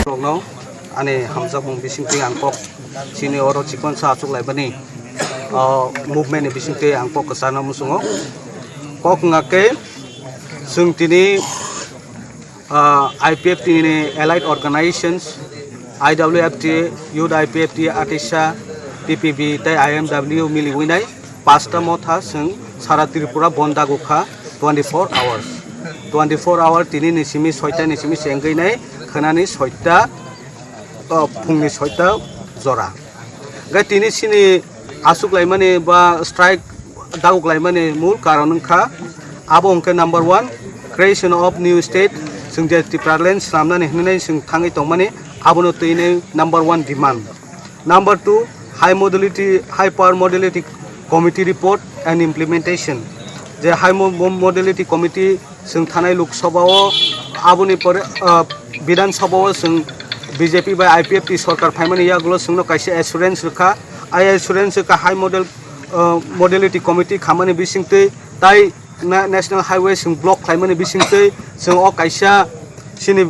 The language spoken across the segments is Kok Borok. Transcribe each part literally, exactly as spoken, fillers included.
Rokno ani hamjakmung bisingtwi ang kok chini oro chikon sa achuk laibani, o movement ni bisingtwi ang kok kwchana muchungo. Kok wngkha khe chwng tini, ah, I P F T ni allied organizations, I W F T, Youth I P F T, Atisa, T P B tei I M W miliwi nai pasta motha chwng sara Tripura bon dago kha twenty-four hours. Twenty-four hour tini ni simi soita ni simi chengwi nai khwnani soita, o, phungni soita jora. Hwnkhe tini chini asuk laimani ba strike daguk laimani mul karon wngkha, abo hwnkhe number one, creation of new state, chwng je Tipraland swnamnani hwnwi chwng thangwi tongmani, abono twi nai number one demand. Number two, high modality, high power modality committee report and implementation. Je high mo-, mo-, modality committee chwng thanai Lok Sabha o, aboni pore, ah, Bidhan Sabha o chwng B J P bai I P F T sorkar phaimani yagulo chwngno kaisa assurance rwkha. Ai assurance rwkha high model, ah, modality committee khamani bisingtwi tai na-, national highway chwng block khlaimani bisingtwi chwng o kaisa chini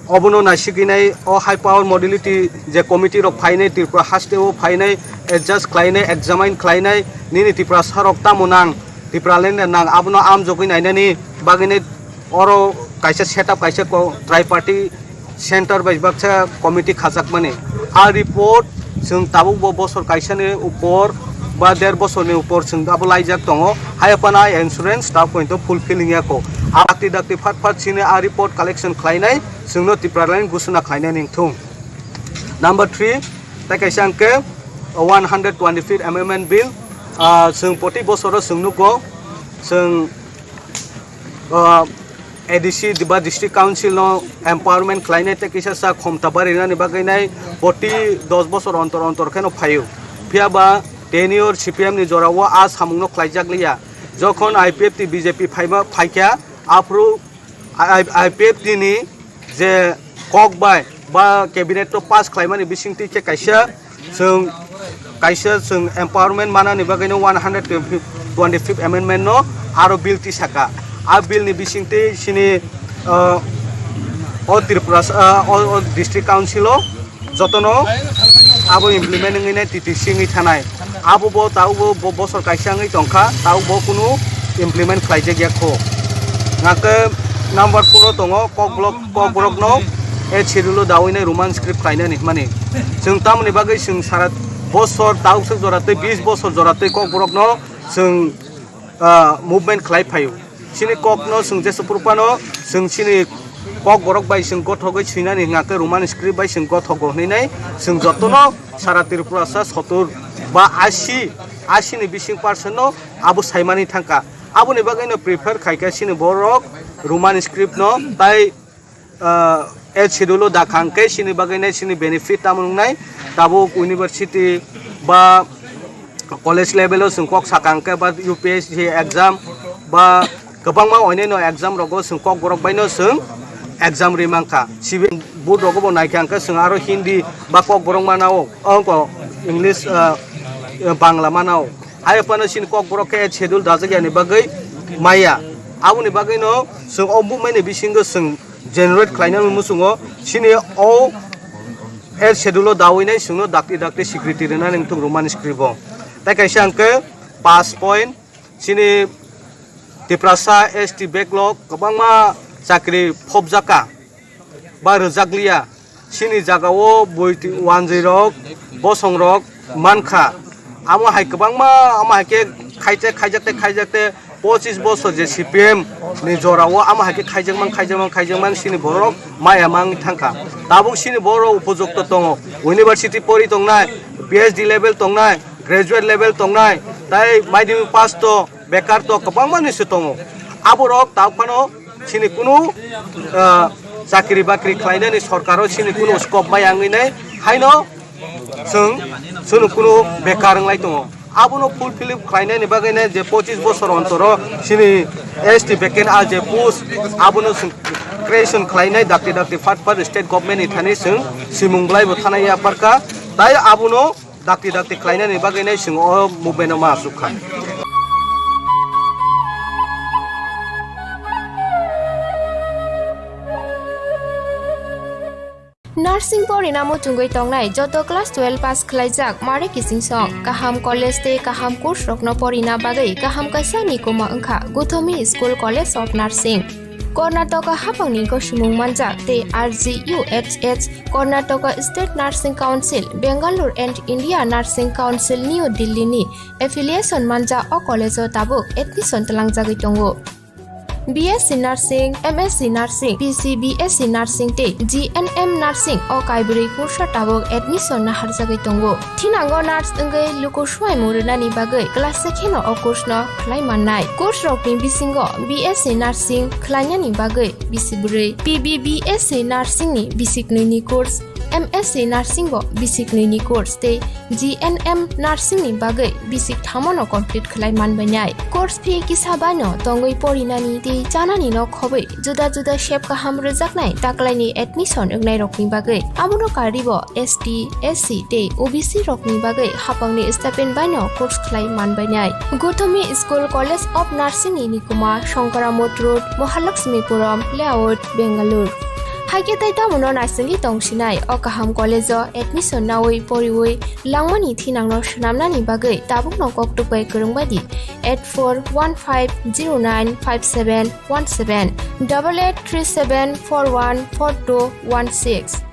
obono naisigwinai o high power modality je committee rok phainai, Tripura haste o phainai, adjust khlainai, examine khlainai, nini Tiprasa rok tamo nang, Tipraland nang, abono amjogwi nainani bagwinai oro kaisa setup, kaisa ko-, triparty center bai baksa committee khajakmani. A report chwng tabuk bo bosor kaisani upor ba der bosorni upor chwng abo laijak tongo. Haiphano a insurance ta pointo fulfill wngya kho. A dakti dakti phat phat chini a report collection khlainai, chwngno Tipraland gusuna khlainai ning thung. Number three, tai kaisa hwnkhe one hundred twenty-fifth amendment bill, ah, chwng poti bosoro chwng nugo, chwng, ah, A D C ba District Council no empowerment khlainai tei kisa sa khomta barinani bagwi nai poti dos bosor ontor ontor kheno phaio. Phiya ba tenure C P M ni jora o a samung no khlaijak liya. Jokhon I P F T B J P phaima phaikha, aphuru I-, I-, I P F T ni je kok bai ba cabinet no pass khlaimani bisingtwi khe kaisa chwng, kaisa chwng empowerment manani bagwi no one hundred twenty-fifth amendment no aro bill tisaka. A bill ni bisingtwi chini, uh, o Tripura, uh, o, o District Council o jotono abo implement wngwi nai, T T C wngwi thanai. Abo bo tabuk bo, bo bosor kaisa wngwi tongkha, tabuk bo kunu implement khlaijak ya kho. Hwnkhe number four o tongo Kokborok, Kokborok no eighth schedule o dawi nai Roman script khlainani hwnmani. Chwng tamoni bagwi chwng sara bosor tabuk swk jora tei bis bosor jora tei Kokborok no chwng, ah, movement khlai phaio. Chini kokno chwng jesa phuru phano chwng chini Kokborok bai chwng gothogwi swinani hwnkha khe Roman script bai chwng gothogo hwnwi nai chwng jotono sara Tripurasa sotur ba asi, asi ni bising percent no abo saimani thangkha. Aboni bagwi no prefer khaikha chini borok Roman script no tai, ah, eighth schedule o dakhang khe chini bagwi nai chini benefit tamo wngnai. Tabuk university ba college level o chwng kok sakang khe ba U P S C exam ba kwbangma onyaino exam rogo chwng Kokborok baino chwng exam ri mankha. Civil board rogo bo naikha hwnkhe chwng aro Hindi ba Kokborok manao, ongko English, ah, Bangla manao. Hai phano chini Kokborok khe eighth schedule dajak yani bagwi maya. Aboni bagwino chwng o movement ni bisingo chwng generate khlaina muchungo chini o eighth schedule o dawi nai chwngno dakti dakti security rwna nangthung Roman script o. Tai kaisa hwnkhe pass point, chini Tiprasa S T backlog kwbangma chakri phobjakha ba rwjakliya. Chini jagao bui twi wanjwi rok, bosong rok mankha. Amo hai kwbangma, amo hai khe khaijak, khaijak tei khaijak tei Pochis bosor je C P M ni jorao amo hai khe khaijakmang, khaijakmang, khaijakmang, chini borok maya mang thangkha. Tabuk chini borok upojukto tongo, university pori tongnai, P H D level tongnai, graduate level tongnai, tai madhyamik pass to, bekar to kwbangma ni se tongo. Aborok tabuk phano chini kunu, ah, chakri bakri khlainani sorkaro chini kunu scope maya wngwi nai, haino chwng, chwngno kunu bekar wnglai tongo. Abono fulfill khlainani bagwi nai je pochis bosor ontoro chini S T vacant a je post abono chwng creation khlainai dakti dakti phat phat state government ni thani chwng simung belai bo thana yapharkha. Tai abono dakti dakti khlainani bagwi nai chwng o movement no ma asuk kha. Nursing porina muchungwi tongnai joto class twelve pass khlaijak mare kiching song, kaham college tei kaham course rokno porina bagwi kaham kaisa ni kuma wngkha Guthomi School College of Nursing. Karnataka haphangni gosimung manjak tei R G U H H, Karnataka State Nursing Council, Bangalore and India Nursing Council, New Delhi ni affiliation manjak o college o tabuk admission twlangjagwi tongo. B S C Nursing, M S C Nursing, B C B S C Nursing tei G N M Nursing o kaibrwi kursa tabuk admission naharjagwi tongo. Thinango nurse wngwi luku swimung rwnani bagwi class se kheno o course no khlai mannai. Course rokni bisingo B S C Nursing khlainani bagwi bisi bwrwi, P B B S C Nursing ni bisi knwi ni course, M S C Nursing bo bisi knwi ni course tei G N M Nursing ni bagwi bisi kthamo no complete khlai manbainai. Course fee kisa baino tongwi porinani tei chanani no khobwi juda juda sep kaham rwjaknai taklaini admission wngnairokni bagwi. Abono karwibo S T, S C tei O B C rokni bagwi haphangni stipend baino course khlai manbainai. Guthomi School College of Nursing ni nikuma Shankaramot Road, Mahalakshmipuram Layout, Bangalore. Haikhe tei tamono naisingwi tongsinai o kaham college o admission nawi poriwi langmani thinangno swnamnani bagwi tabukno koktwk bai kwrwng bai di. Eight four one five zero nine five seven one seven, double eight three seven four one four two one six.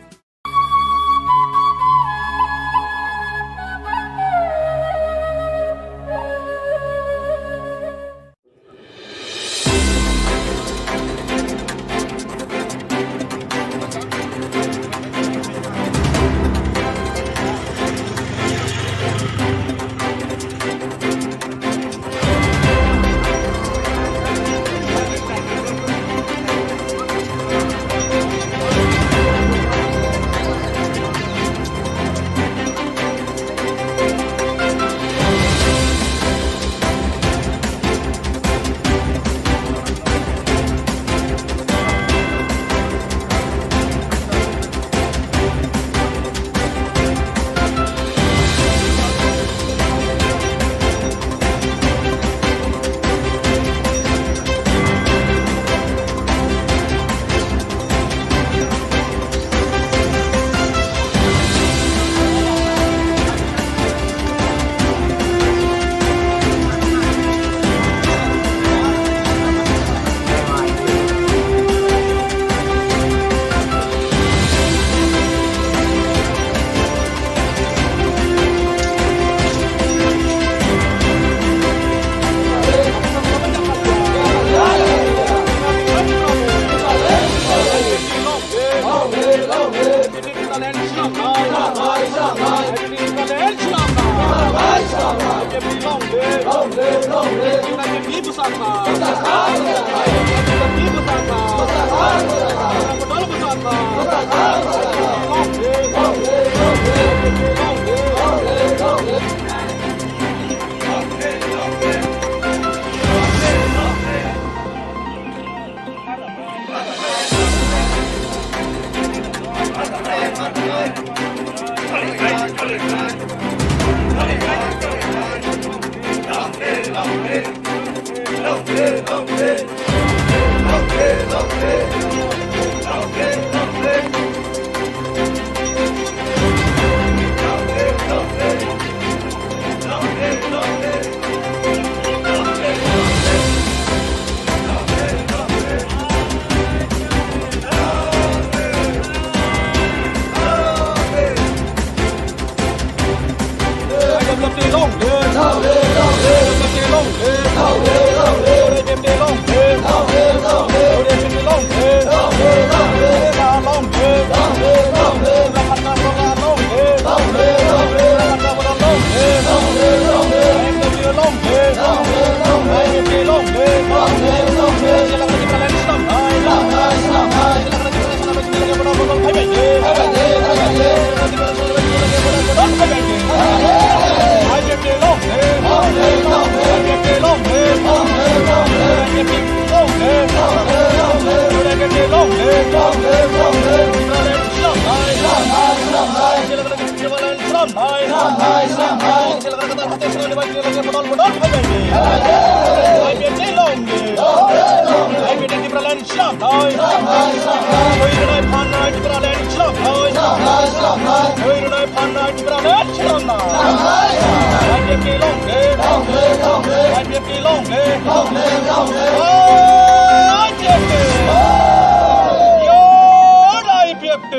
IPFT long live. IPFT Tipraland slam doi. Oi rwnai phan nai Tipraland slam doi. Oi rwnai phan nai Tipraland slam na. IPFT long live. IPFT long live. IPFT. Yo, IPFT.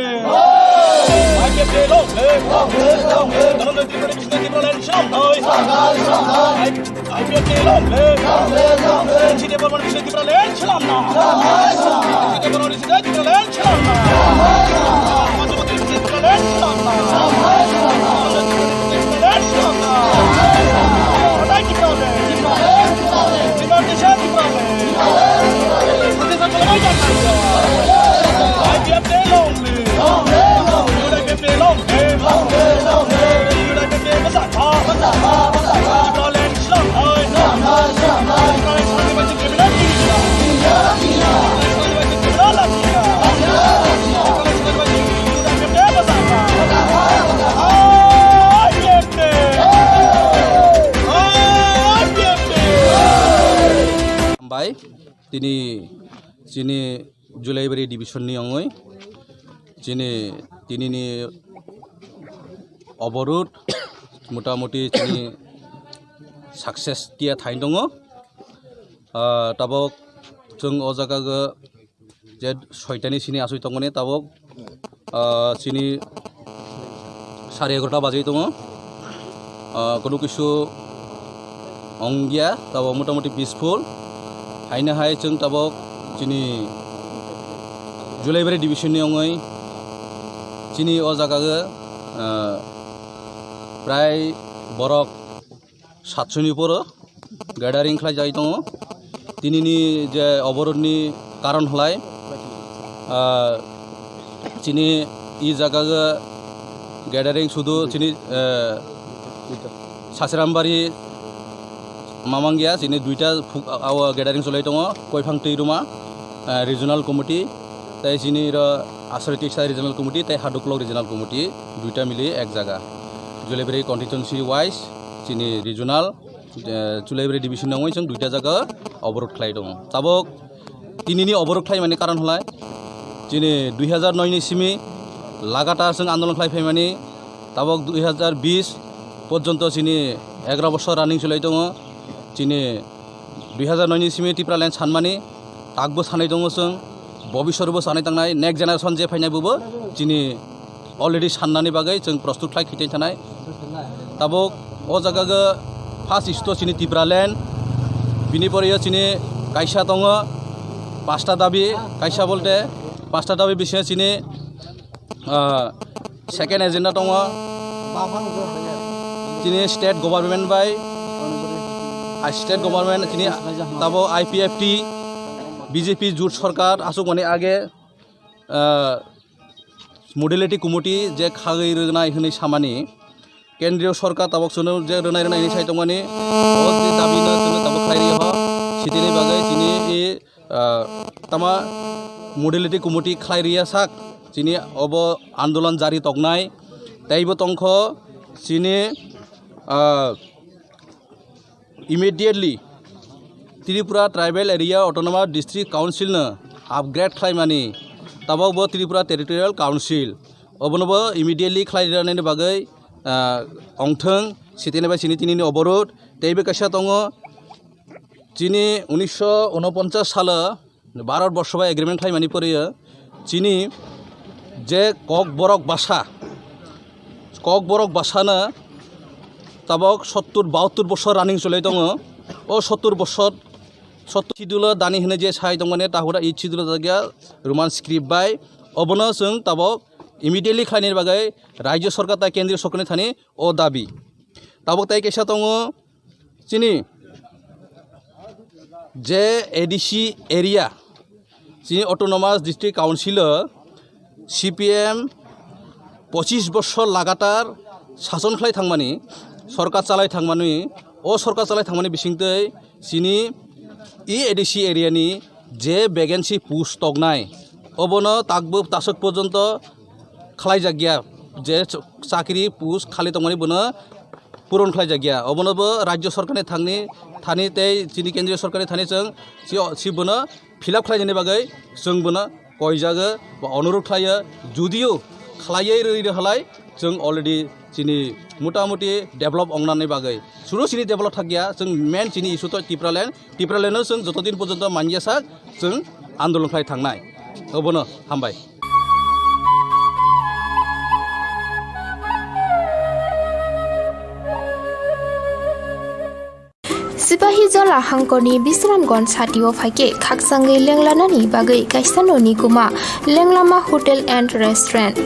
IPFT long live. Dhananjay Tripura ni bising Tipraland slam doi. IPFT long live. Sitebal Mani bising Tipraland slam na. Sitebal Mani bising Tipraland slam na. Tipraland slam na. Tipraland slam na. Bai, tini chini Julaibari division ni ongoi chini tini ni oborot motamuti chini success tia thai tongo. Ah, tabok chwng o jaga o je soitani sini asoi tongmani tabok, ah, sini sare egarota bajai tongo. Ah, kono kisu ongya, tabok motamuti peaceful. Haino hai chwng tabok chini Julaibari division ni ongoi chini o jaga o, ah, prai borok satshoni poro gathering khlai jai tongo. Tini ni je oborot ni karon hlai, ah, chini i jaga o gathering sudu chini, eh, Sasirambari mamangya chini duita phuk-, awa gathering cholai tongo, Koiphang Twi Ruma, eh, regional committee, tei chini ro Asari Tisa regional committee, tei Haduklok regional committee, duita mili ek jaga. Julaibari constituency wise chini regional, eh, Julaibari division nangoi chwng duita jaga oborot khlai tongo. Tabok tini ni oborot khlai mani karon hlai chini dui hazar noi ni simi lagatar chwng andolon khlai phaimani, tabok dui hazar bis porjonto chini egaro bosor running cholai tongo. Chini dui hazar noi ni simi Tipraland sanmani takbo sanai tongo chwng, bobisor bo sanai tangnai, next generation je phainai bobo chini already sannani bagwi chwng prostut khlai khitoi thanai. Tabok o jaga o first sto chini Tipraland, bini pore o chini kaisa tongo pasta dabi, kaisa bolte pasta dabi bisingo chini, ah, second agenda tongo chini state government bai, ah, state government chini tabo IPFT, BJP jut sarkar aswkmani age, ah, modality committee je khagwi rwnai hwnwi samani, kendriyo sarkar tabok chwngno je rwnai rwnai hwnwi sai tongmani, o je dabi no chwngno tabok khlai rwya ho, sitini bagwi chini i, ah, tama modality committee khlai rwya sak chini obo andolon jari toknai, teibo tongkho chini, ah, immediately Tripura Tribal Area Autonomous District Council no upgrade khlaimani, tabok bo Tripura Territorial Council, obono bo immediately khlai rwnani bagwi, ah, ongthwng, sitini bai sini tini ni oborot. Teibo kaisa tongo, chini unisho unoponchas salo Bharat Borsho bai agreement khlaimani pore o chini je Kokborok bhasha, Kokborok bhasha no tabok sottur bahattur bosor running cholai tongo. O sottur bosor, sottur schedule o dani hwnwi je sai tongmani tahura eighth schedule o jagya Roman script bai, obono chwng tabok immediately khlainani bagwi Rajya Sarkar tei Kendriya Sarkar ni thani o dabi. Tabok tei kaisa tongo chini je ADC area, chini Autonomous District Council o CPM pochis bosor lagatar sason khlai thangmani, sorkar chalai thangmani, o sorkar chalai thangmani bisingtwi chini i ADC area ni je vacancy post toknai, obono takbo taswk porjonto khlaijakya. Je ch-, chakri post khali tongmani bono puron khlai jakya. Obono bo rajya sorkarni thangni thani tei chini kendriya sorkarni thani chwng si, si bono fill up khlainani bagwi chwng bono koijago ba onurok khlaio. Judio khlaiwi rwi rw halai chwng already chini motamuti develop ongnani bagwi. Suru chini develop thakya, chwng main chini issue to Tipraland. Tipraland no chwng joto din porjonto manya sak chwng andolon khlai thangnai. Obono hambai. Sipahijola hangkorni Bisramganj satio phaikhe khakchangwi lenglanani bagwi kaisa noni kuma Lenglama Hotel and Restaurant.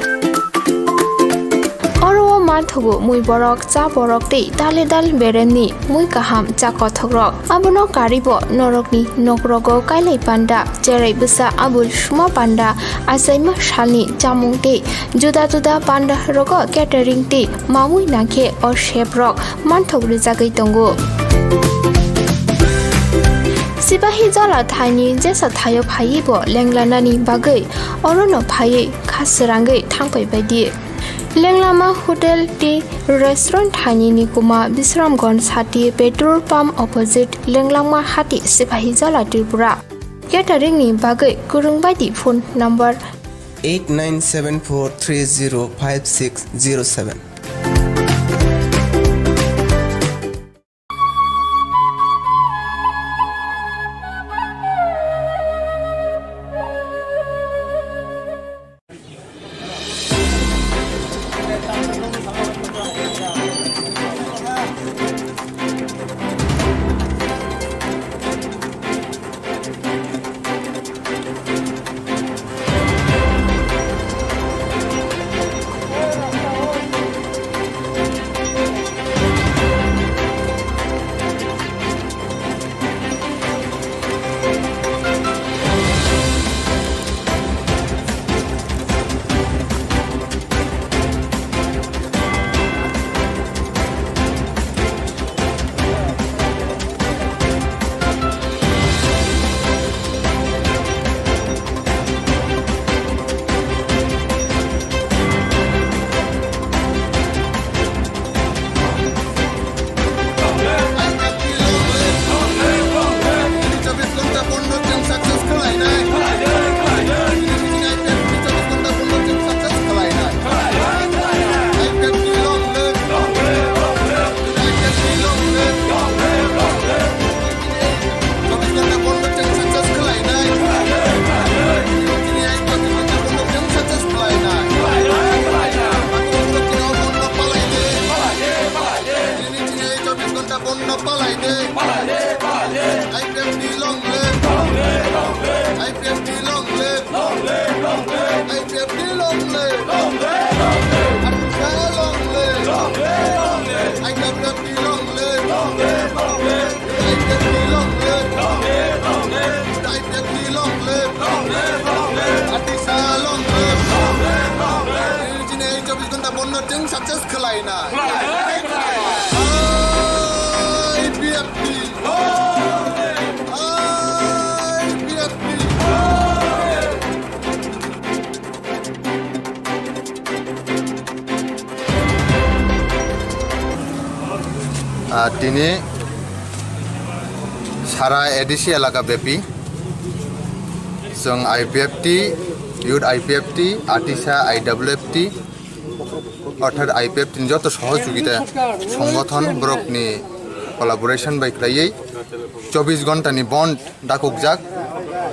Oro o manthogo mui borok, cha borok tei dale dal beremni mui kaham cha kothokrok. Abono karibo norokni nokrogo kailai panda, cherai bwsa abul suma panda, achaima salni chamung tei juda juda panda rogo catering tei mamui nangkhe o chef rok manthok rwjagwi tongo. Sipahijola thaini jesa thaio phaiwi bo lenglanani bagwi orono phaiwi kha srangwi thangpai baidi. Lenglama Hotel tei Restaurant thaini ni kuma Bisramganj sati petrol pump opposite Lenglama hati Sipahijola Tripura. Catering ni bagwi kwrwng baidi phone number eight nine seven four three zero five six zero seven. Chini chini chobbish ghonta bondo palai de. Palai de, palai de. I P F T long live. Long live, long live. I P F T long live. Long live, long live. I P F T long live. Long live, long live. Arunachal long live. Long live, long live. I P F T long live. Long live, long live. I P F T long live. Long live, long live. I P F T long live. Long live, long live. Arunachal long live. Long live, long live. Chini chini chobbish ghonta bondo chwng success khlaina. I P F T. I P F T. Ah, tini sara A D C elaka bepi chwng I P F T, Youth I P F T, Atisa I W F T, orthat I P F T ni joto sohojogita songothon borokni collaboration bai khlaiwi chobbish ghonta ni bond dakukjak.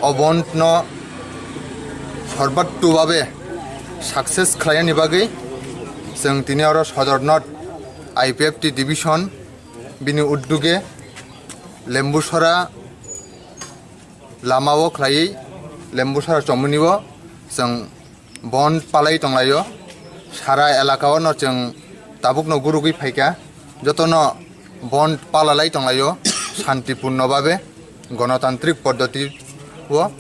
O bond no sorbattu babe success khlainani bagwi chwng tini oro Sodor North I P F T division bini udduge Lembusora lama o khlaiwi Lembusora chomoni o chwng bond palai tonglaio. Sara elaka o no chwng tabuk no gurugwi phaikha, joto no bond palalai tonglaio, santipurno babe, gonotantrik poddoti o.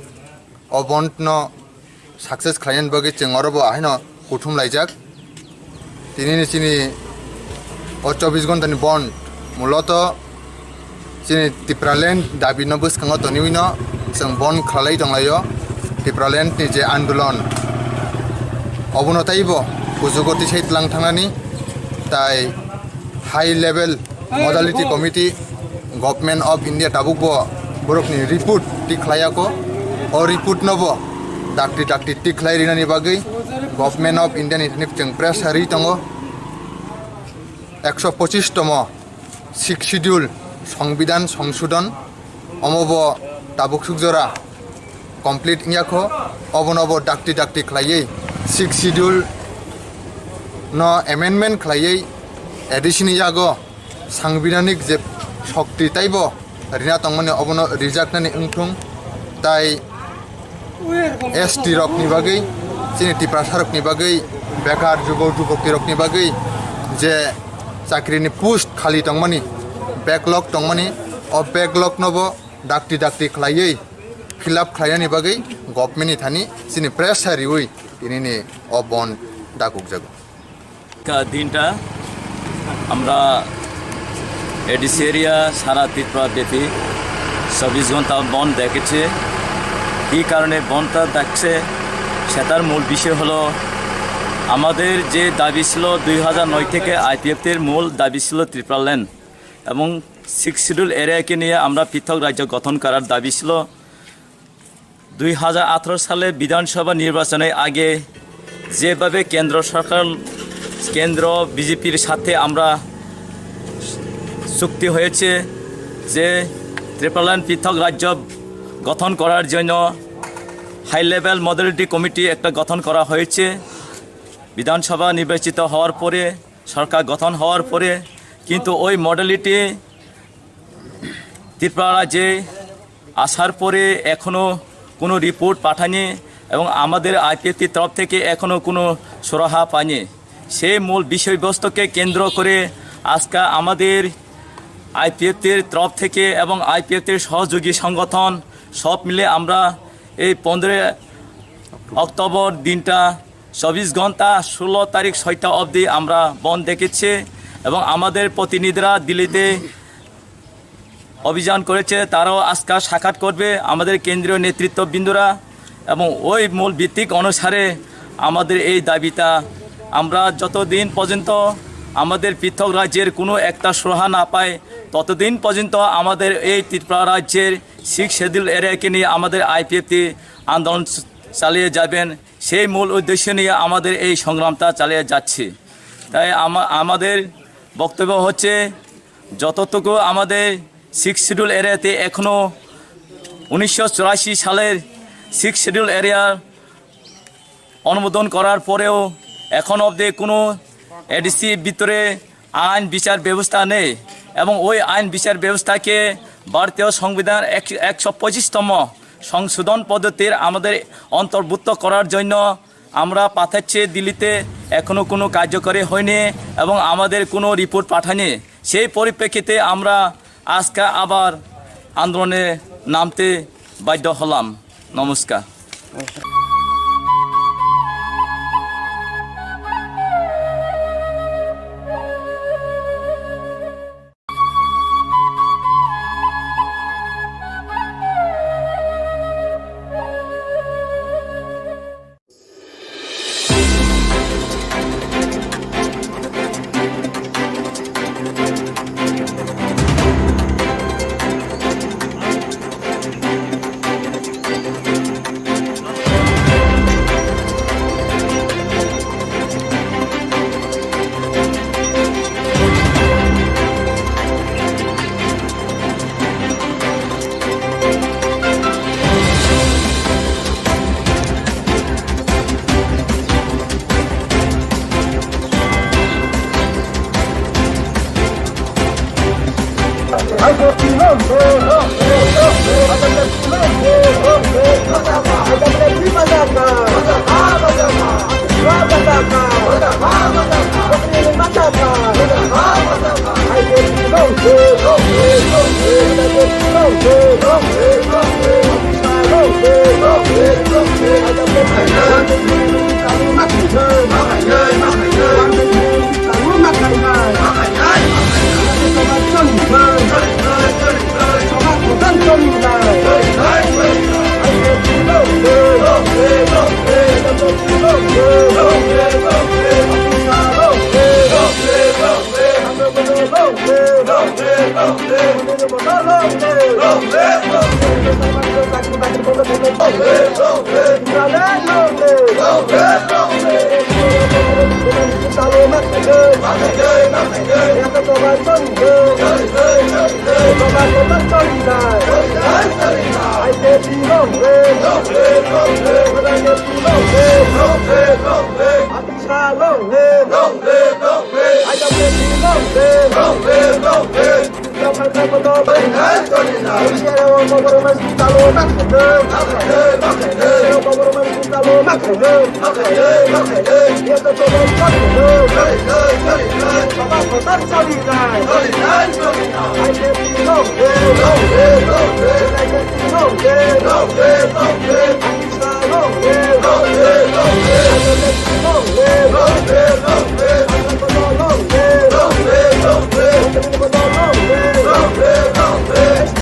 O bond no success khlainani bagwi chwng oro bo ahaino kuthum laijak. Tini ni chini o chobbish ghonta ni bond muloto chini Tipraland dabi no bwskango toniwi no chwng bond khlai tonglaio. Tipraland ni je andolon obono taibo Kujugo tisai tlang thangnani, tai high level modality committee, Government of India tabuk bo borokni report tik khlai ya kho. O report no bo dakti dakti tik khlai rinani bagwi Government of India ni thani chwng pressure ri tongo. Ekso pochis tomo Sixth Schedule Songbidan Songsodhon, omo bo tabuk suk jora complete wngya kho, obono bo dakti dakti khlaiwi Sixth Schedule no amendment khlaiwi addition ni yago sangbidhanik je shokti taibo rina tongmani obono rijaknani wngthung, tai S T rokni bagwi, chini Tiprasa rokni bagwi, bekar jubok jubokti rokni bagwi je chakrini post khali tongmani, backlog tongmani, o backlog no bo dakti dakti khlaiwi fill up khlainani bagwi government ni thani chini pressure riwi tinini o bond dakukjago. আজকের দিনটা আমরা ADC area সারা ত্রিপুরা ব্যাপী চব্বিশ ঘন্টা বন্ধ দেখেছি। কী কারণে বন্ধটা ডাকছে, সেটার মূল বিষয় হলো আমাদের যে দাবি ছিল দুই হাজার নয় থেকে আইপিএফটির মূল দাবি ছিল ত্রিপুরা ল্যান্ড এবং সিক্স শিডিউল এরিয়াকে নিয়ে আমরা পৃথক রাজ্য গঠন করার দাবি ছিল। দুই হাজার আঠারো সালে বিধানসভা নির্বাচনের আগে যেভাবে কেন্দ্র সরকার, কেন্দ্র বিজেপির সাথে আমরা চুক্তি হয়েছে যে ত্রিপুরাল্যান্ড পৃথক রাজ্য গঠন করার জন্য হাই লেভেল মডেলিটি কমিটি একটা গঠন করা হয়েছে। বিধানসভা নির্বাচিত হওয়ার পরে, সরকার গঠন হওয়ার পরে, কিন্তু ওই মডেলিটি ত্রিপুরা রাজ্যে আসার পরে এখনও কোনো রিপোর্ট পাঠায়নি এবং আমাদের আইপিএফটির তরফ থেকে এখনও কোনো সুরাহা পায়নি। সেই মূল বিষয়বস্তুকে কেন্দ্র করে আজকে আমাদের আইপিএফটির তরফ থেকে এবং আইপিএফটির সহযোগী সংগঠন সব মিলে আমরা এই পনেরোই অক্টোবর দিনটা চব্বিশ ঘন্টা ষোলো তারিখ ছয়টা অবধি আমরা বন্ধ ডেকেছি এবং আমাদের প্রতিনিধিরা দিল্লিতে অভিযান করেছে, তারাও আজকে সাক্ষাৎ করবে আমাদের কেন্দ্রীয় নেতৃত্ববৃন্দরা। এবং ওই মূল ভিত্তিক অনুসারে আমাদের এই দাবিটা, আমরা যতদিন পর্যন্ত আমাদের পৃথক রাজ্যের কোনো একটা সুরাহা না পাই, ততদিন পর্যন্ত আমাদের এই ত্রিপুরা রাজ্যের সিক্স শিডিউল এরিয়াকে নিয়ে আমাদের আইপিএফটি আন্দোলন চালিয়ে যাবেন। সেই মূল উদ্দেশ্য নিয়ে আমাদের এই সংগ্রামটা চালিয়ে যাচ্ছি। তাই আমা-, আমাদের বক্তব্য হচ্ছে, যতটুকু আমাদের সিক্স শিডিউল এরিয়াতে এখনও উনিশশো চুরাশি সালের সিক্স শিডিউল এরিয়ার অনুমোদন করার পরেও এখন অবধি কোনো এডিসি ভিতরে আইন বিচার ব্যবস্থা নেই এবং ওই আইন বিচার ব্যবস্থাকে ভারতীয় সংবিধান এক-, একশো পঁচিশতম সংশোধন পদ্ধতির আমাদের অন্তর্ভুক্ত করার জন্য আমরা পাঠাচ্ছি দিল্লিতে, এখনও কোনো কার্যকরী হয়নি এবং আমাদের কোনো রিপোর্ট পাঠায়নি। সেই পরিপ্রেক্ষিতে আমরা আজকে আবার আন্দোলনে নামতে বাধ্য হলাম। নমস্কার।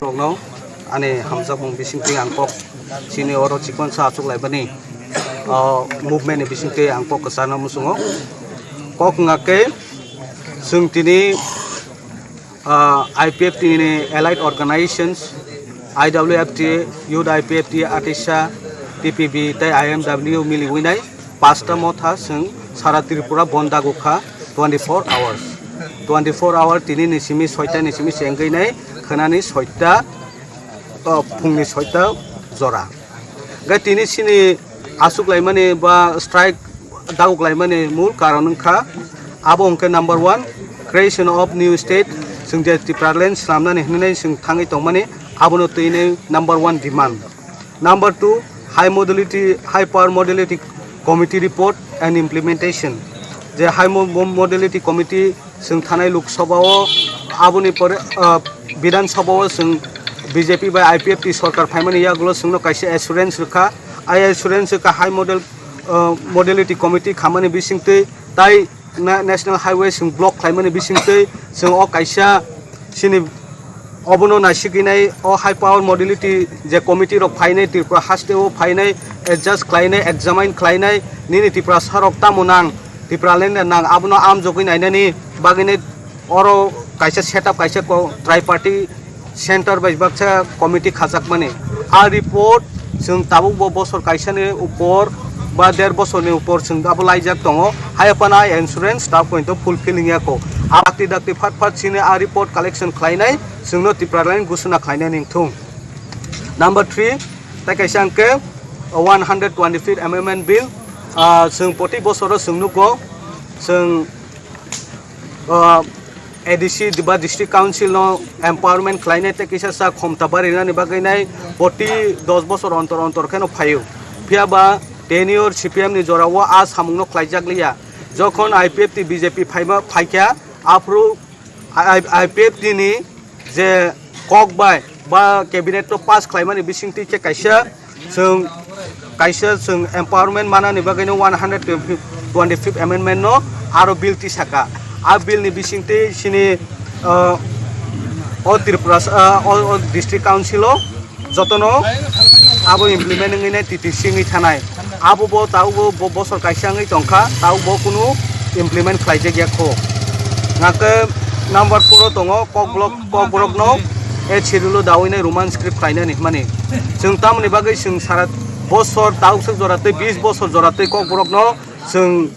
Rokno ani hamjakmung bisingtwi ang kok chini oro chikon sa achuk laibani, o, movement ni bisingtwi ang kok kwchana muchungo. Kok wngkha khe chwng tini, ah, I P F T ni allied organizations, I W F T, Youth I P F T, ATISA, T P B tei I M W miliwi nai pasta motha chwng sara Tripura bon dagukha twenty-four hours. Twenty-four hour tini ni simi soita ni simi chengwi nai khwnani soita, o, phungni soita jora. Ga tini sini asuk laimani ba strike daguk laimani mul karon wngkha, abo hwnkhe number one, creation of new state, chwng je Tipraland swnamnani hwnwi chwng thangwi tongmani, abono twi nai number one demand. Number two, high modality, high power modality committee report and implementation. Je high mo-, mo-, modality committee chwng thanai Lok Sabha o, aboni pore, ah, Bidhan Sabha o chwng B J P bai I P F T sorkar phaimani yagulo chwngno kaisa assurance rwkha. Ai assurance rwkha high model, ah, modality committee khamani bisingtwi tai na-, national highway chwng block khlaimani bisingtwi chwng o kaisa chini obono naisigwinai o high power modality je committee rok phainai Tripura haste o phainai adjust khlainai examine khlainai nini Tiprasa rok tamo nang Tipraland nang abono amjogwi nainani bagwinai oro kaisa setup kaisa ko-, triparty center bai baksa committee khajakmani. A report chwng tabuk bo bosor kaisani upor ba der bosorni upor chwng abo laijak tongo. Haiphano a insurance tabuk pointo fulfill wngya kho. A dakti dakti phat phat chini a report collection khlainai chwngno Tipraland gusuna khlainai ningthung. Number three, tai kaisa hwnkhe one hundred twenty-fifth amendment bill, ah, chwng poti bosoro chwng nugo, chwng, ah, A D C ba District Council no empowerment khlainai tei kisa sa khomta barinani bagwi nai poti dos bosor ontor ontor kheno phaio. Phiya ba tenure C P M ni jora o a samung no khlaijak liya. Jokhon I P F T B J P phaima phaikha aphuru I-, I P F T ni je kok bai ba cabinet no pass khlaimani bisingtwi khe kaisa chwng, kaisa chwng empowerment manani bagwi no one hundred twenty-fifth amendment no aro bill tisaka. A bill ni bisingtwi chini, ah, o Tripura, ah, o, o district council o jotono abo implement wngwi nai T T C wngwi thanai. Abo bo tabuk bo, bo bosor kaisa wngwi tongkha, tabuk bo kunu implement khlaijak ya kho. Hwnkhe number four o tongo Kokborok, Kokborok no eighth schedule o dawi nai Roman script khlainani hwnmani. Chwng tamoni bagwi chwng sara bosor tabuk swk jora tei bis bosor jora tei Kokborok no chwng,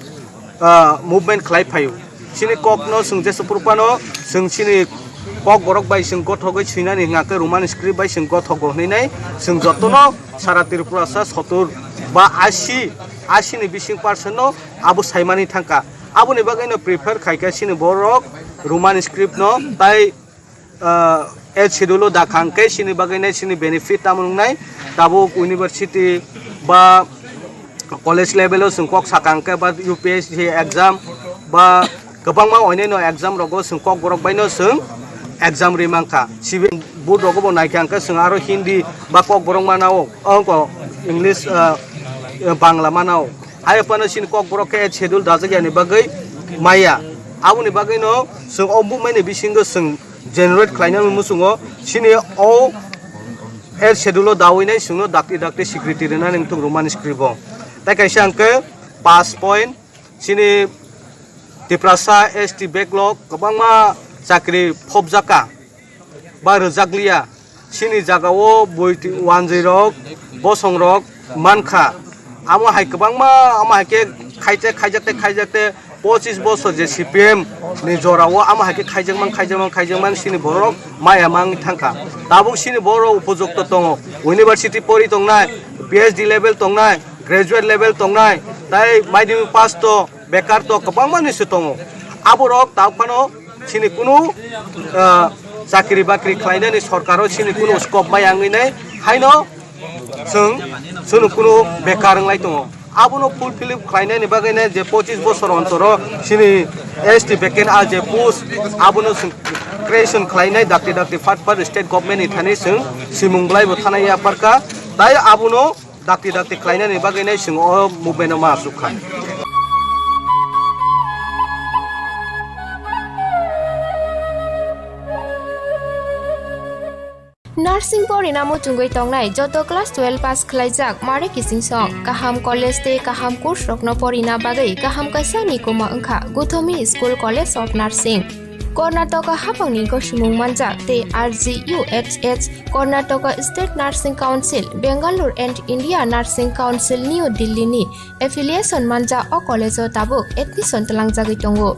ah, movement khlai phaio. Chini kokno chwng jesa phuru phano chwng chini Kokborok bai chwng gothogwi swinani hwnkha khe Roman script bai chwng gothogo hwnwi nai chwng jotono sara Tripura sa sotur ba asi, asi ni bising percent no abo saimani thangkha. Aboni bagwi no prefer khaikha chini borok Roman script no tai ah, eighth schedule o da kha hwnkhe chini bagwi nai chini benefit tamo wngnai tabuk university ba college level o chwng kok sakha hwnkhe ba U P S C exam ba kwbangma oinai no exam rogo chwng Kokborok bai no chwng exam ri mankha. Civil board rogo bo naikha hwnkhe chwng aro Hindi ba Kokborok mana o, ongko English, ah, Bangla mana o. Hai phano chini Kokborok khe eighth schedule dajak yani bagwi maya. Aboni bagwi no chwng o movement ni bisingo chwng generate khlainani muchungo chini o eighth schedule o dawi nai chwngno dakti dakti security rwnani wngthok Roman script o. Tai kaisa hwnkhe pass point chini Tiprasa S T backlog kwbangma chakri phobjakha ba rwjakliya. Chini jagao bui wanjwi rok, bosong rok, mankha. Amo hai kwbangma, amo hai khe khaijak, khaijak tei khaijak tei pochis bosor je C P M ni jorao amo hai khe khaijakmang, khaijakmang, khaijakmang sini borok maya mang thangkha. Tabuk sini borok upojukto tongo, university pori tongnai, P H D level tongnai, graduate level tongnai, tai madhyamik pass to, bekar to kwbangma ni se tongo. Aborok tabuk phano sini kunu, ah, chakri bakri khlainani sorkaro sini kunu scope maya wngwi nai, haino chwng, chwngno kunu bekar wnglai tongo. Abono fulfill khlainani bagwi nai je pochis bosor ontoro sini S T vacant a je post abono chwng creation khlainai dakti dakti phat phat state government ni thani chwng simung belai bo thana yapharkha. Tai abono dakti dakti khlainani bagwi nai chwng o movement no ma asuk kha. Nursing porina muchungwi tongnai joto class twelve pass khlaijak mare kichingsong kaham college tei kaham course rokno porina bagwi kaham kaisa ni kuma wngkha Guthomi School College of Nursing. Karnataka haphangni gosimung manjak tei R G U H H, Karnataka State Nursing Council, Bangalore and India Nursing Council New Delhi ni affiliation manjak o college o tabuk admission twlangjagwi tongo.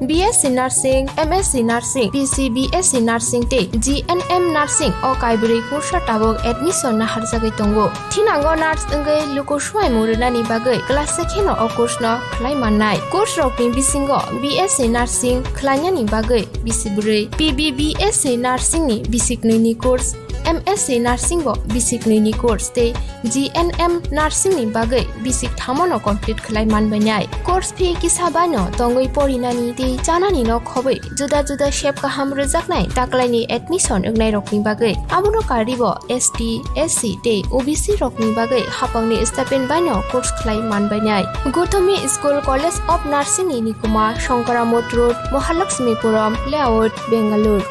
B S C Nursing, M S C Nursing, P C B S C Nursing tei G N M Nursing o kaibrwi kursa tabuk admission naharjagwi tongo. Thinango nurse wngwi luku swimung rwnani bagwi class se kheno o course no khlai mannai. Course rokni bisingo B S C Nursing khlainani bagwi bisi bwrwi, P B B S C Nursing ni bisi knwi ni course, M S C Nursing bo bisi knwi ni course tei G N M Nursing ni bagwi bisi thamo no complete khlai manbainai. Course fee kisa bai no tongwi porinani tei chanani no khobwi juda juda sep kaham rwjaknai taklaini admission wngnairokni bagwi. Abono karwibo S T, S C tei O B C rokni bagwi haphangni stipend baino course khlai manbainai. Guthomi School College of Nursing ni nikuma Shankaramot Road, Mahalakshmipuram Layout, Bangalore.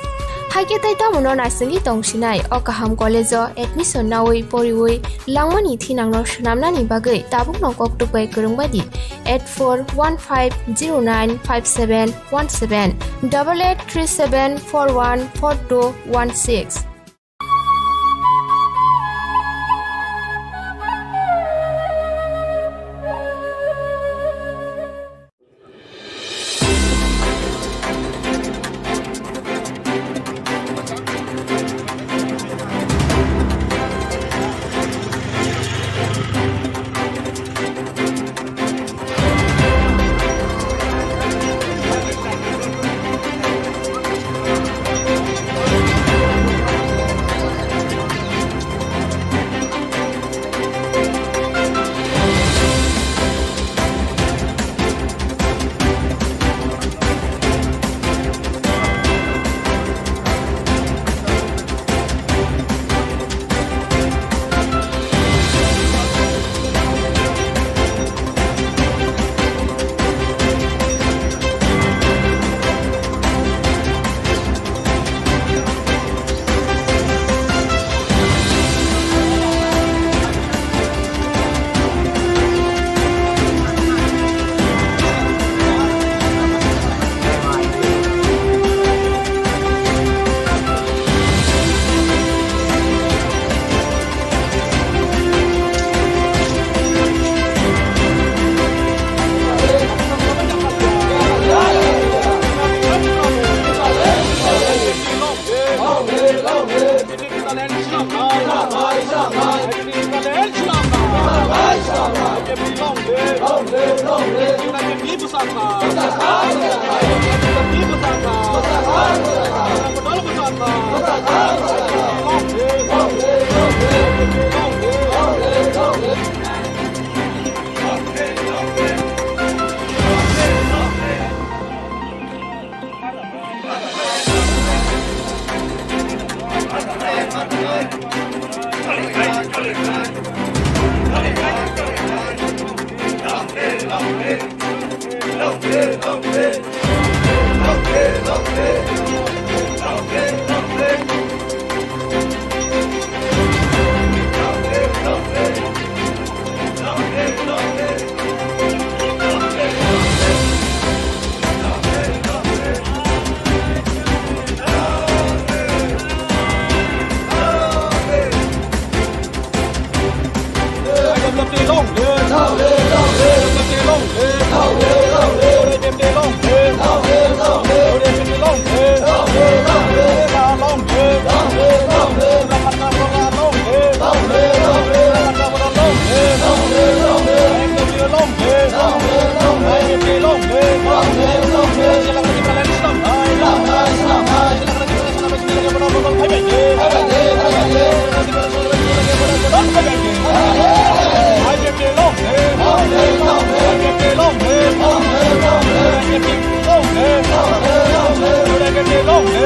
Haikhe tei tamono naisingwi tongsinai o kaham college o admission nawi poriwi langmani thinangno swnamnani bagwi tabukno koktwk bai kwrwngbaidi eight four one five zero nine five seven one seven, double eight three seven four one four two one six.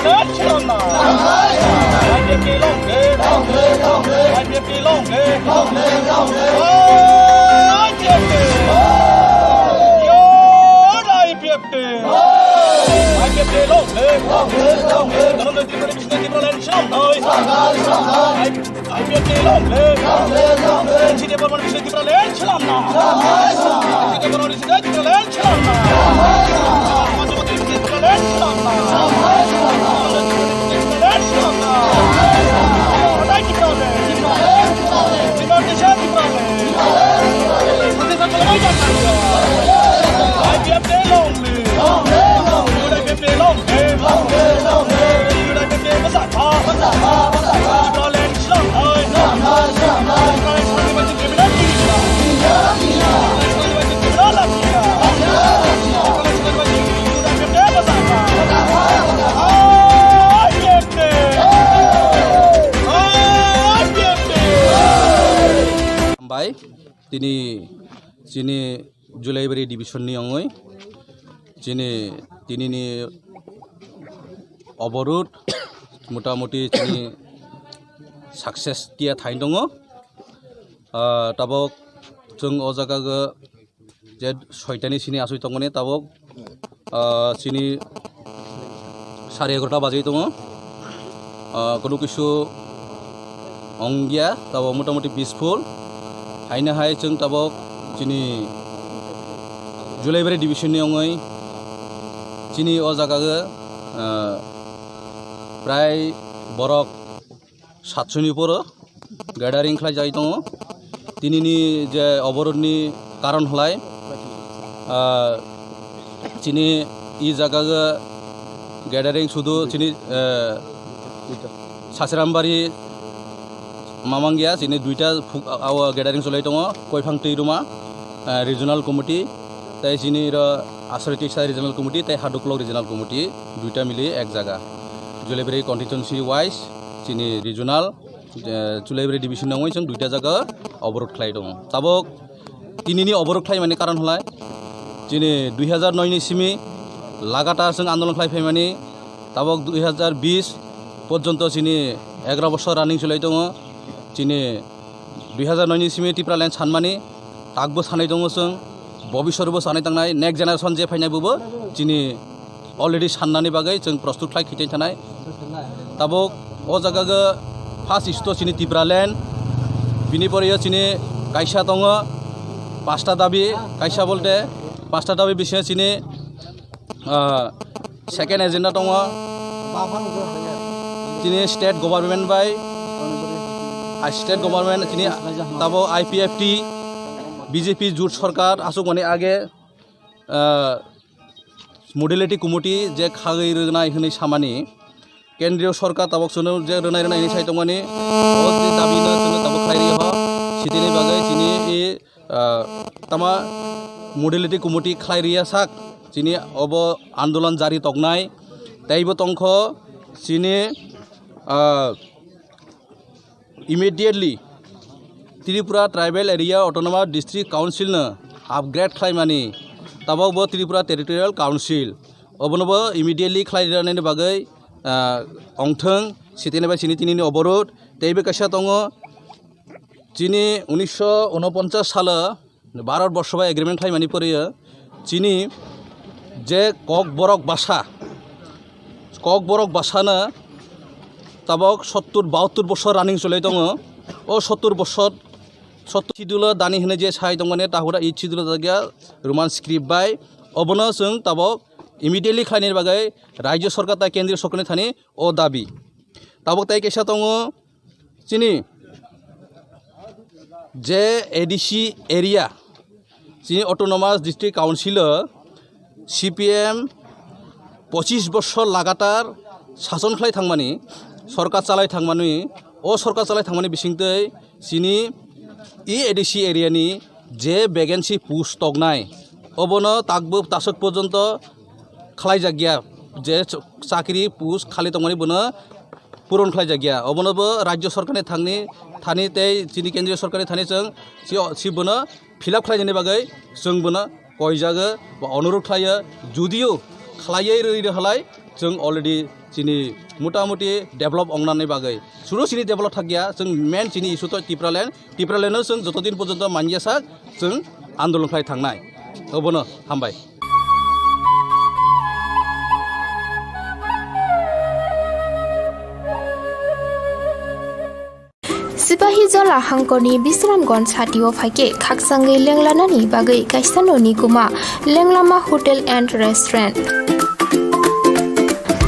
Tipraland chwlamna. I P F T long live. I P F T long live. I P F T. Your I P F T. I P F T long live. Dhananjay Tripathi bisingtwi Tipraland chwlamnai. I P F T long live. N C Debbarma ni bisingtwi Tipraland chwlamna. N C Debbarma ni bisingtwi Tipraland chwlamna. Tipraland chwlamna. Tipraland chwlamna. Tipraland. Tipraland. Bai, tini chini Julaibari division ni ongoi chini tini ni oborot motamoti chini success tia thai tongo. Ah, tabok chwng o jaga o je soitani sini asoi tongmani tabok, ah, chini sari egarota bajai tongo. Ah, kono kisu ongya, tabok motamoti peaceful. Haino hai chwng tabok chini Julaibari division ni ongoi chini o jaga o, ah, prai borok satshoni poro gathering khlai jai tongo. Tini ni je oborot ni karon hwlai, ah, chini i jaga o gathering sudu chini, eh, Sasirambari mamangya chini duita phuk-, awa gathering cholai tongo, Koiphang Twi Ruma, eh, regional committee, tei chini ro Asari Tisa regional committee, tei Haduklok regional committee, duita mili ek jaga. Julaibari constituency wise chini regional, eh, Julaibari division nangoi chwng duita jaga oborot khlai tongo. Tabok tini ni oborot khlai mani karon hwlai chini dui hazar noi ni simi lagatar chwng andolon khlai phaimani, tabok dui hazar bis porjonto chini egaroh bosor running cholai tongo. Chini dui hazar noi ni simi Tipraland sanmani takbo sanai tongo chwng, bobisor bo sanai tangnai, next generation je phainai bobo chini already sannani bagwi chwng prostut khlai khitoi thanai. Tabok o jaga o first issue to chini Tipraland, bini pore o chini kaisa tongo pasta dabi, kaisa bolte pasta dabi bisingo chini, ah, second agenda tongo chini state government bai, ah, state government chini tabo I P F T, B J P jut sorkar asukmani age, ah, modality committee je khagwi rwnai hwnwi samani, kendriyo sorkar tabok chwngno je rwnai rwnai hwnwi sai tongmani, o je dabi no chwngno tabok khlai rwya ho, sitini bagwi chini i, ah, tama modality committee khlai rwya sak, chini obo andolon jari toknai, teibo tongkho chini, ah, immediately Tripura Tribal Area Autonomous District Council no upgrade khlaimani, tabok bo Tripura Territorial Council, obono bo immediately khlai rwnani bagwi, ah, ongthwng, sitini bai sini tini ni oborot. Teibo kaisa tongo, chini unisho unoponchas salo Bharat Borsho bai agreement khlaimani pore o chini je Kokborok basa, Kokborok basa no tabok sottur bahattur bosor running cholai tongo. O sottur bosor, sottur schedule o dani hwnwi je sai tongmani tahura eight schedule o dagya Roman script bai, obono chwng tabok immediately khlainani bagwi Rajya Sorkar tai Kendriya Sorkarni thani o dabi. Tabok tai kaisa tongo, chini je A D C area, chini Autonomous District Council o C P M pochis bosor lagatar sason khlai thangmani, sorkar chalai thangmani, o sorkar chalai thangmani bisingtwi chini e A D C area ni je vacancy post toknai, Obono takbo taswk porjonto khlaijakya, je ch-, chakri post khali tongmani bono puron khlaijakya. Obono bo rajyo sorkarni thangni, thani tei chini kendriyo sorkarni thani chwng si, si bono fill up khlainani bagwi chwng bono koijago ba onurodh khlaio. Judio khlaiwi rwi rwhalai chwng already chini motamuti develop ongnani bagwi. Suru chini develop thakya, chwng main chini issue to Tipraland. Tipraland-no chwng joto din porjonto manya sak chwng andolon khlai thangnai. Obono hambai. Sipahijola hangkorni Bisramganj hatio phaikhe khakchangwi lenglanani bagwi kaisa noni kuma Lenglama Hotel and Restaurant.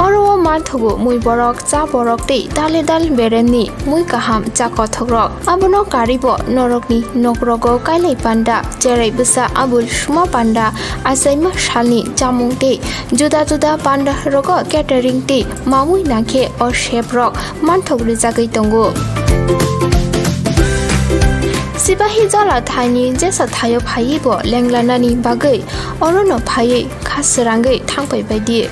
Oro o manthogo mui borok, cha borok tei dale dal beremni mui kaham cha kothokrok. Abono karibo norokni nokrogo kailai panda, cherai bwsa abul suma panda, achaima salni chamung tei juda juda panda rogo catering tei mamui nangkhe o chef rok manthok rijagwi tongo. Sipahijola thaini jesa thaio phaiwi bo lenglanani bagwi orono phaiwi kha srangwi thangpai baidi.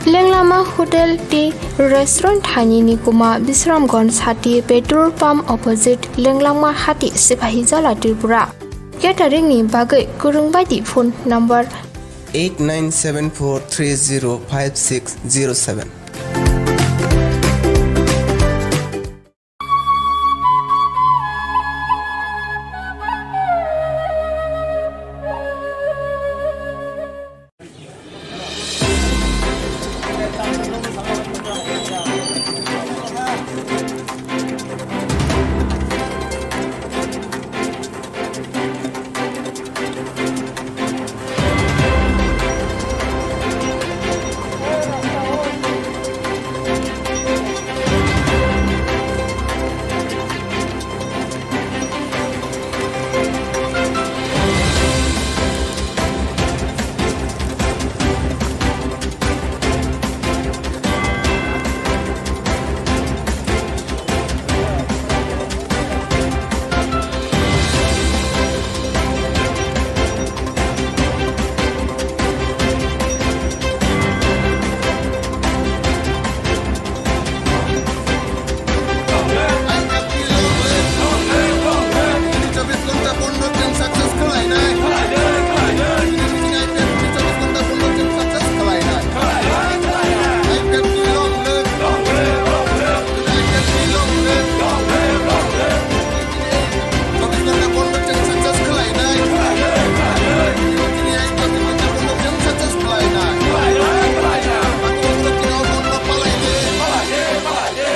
Lenglama Hotel tei Restaurant thaini ni kuma Bisramganj hati petrol pump opposite Lenglama hati Sipahijola Tripura. Catering ni bagwi kwrwng baidi phone number eight nine seven four three zero five six zero seven.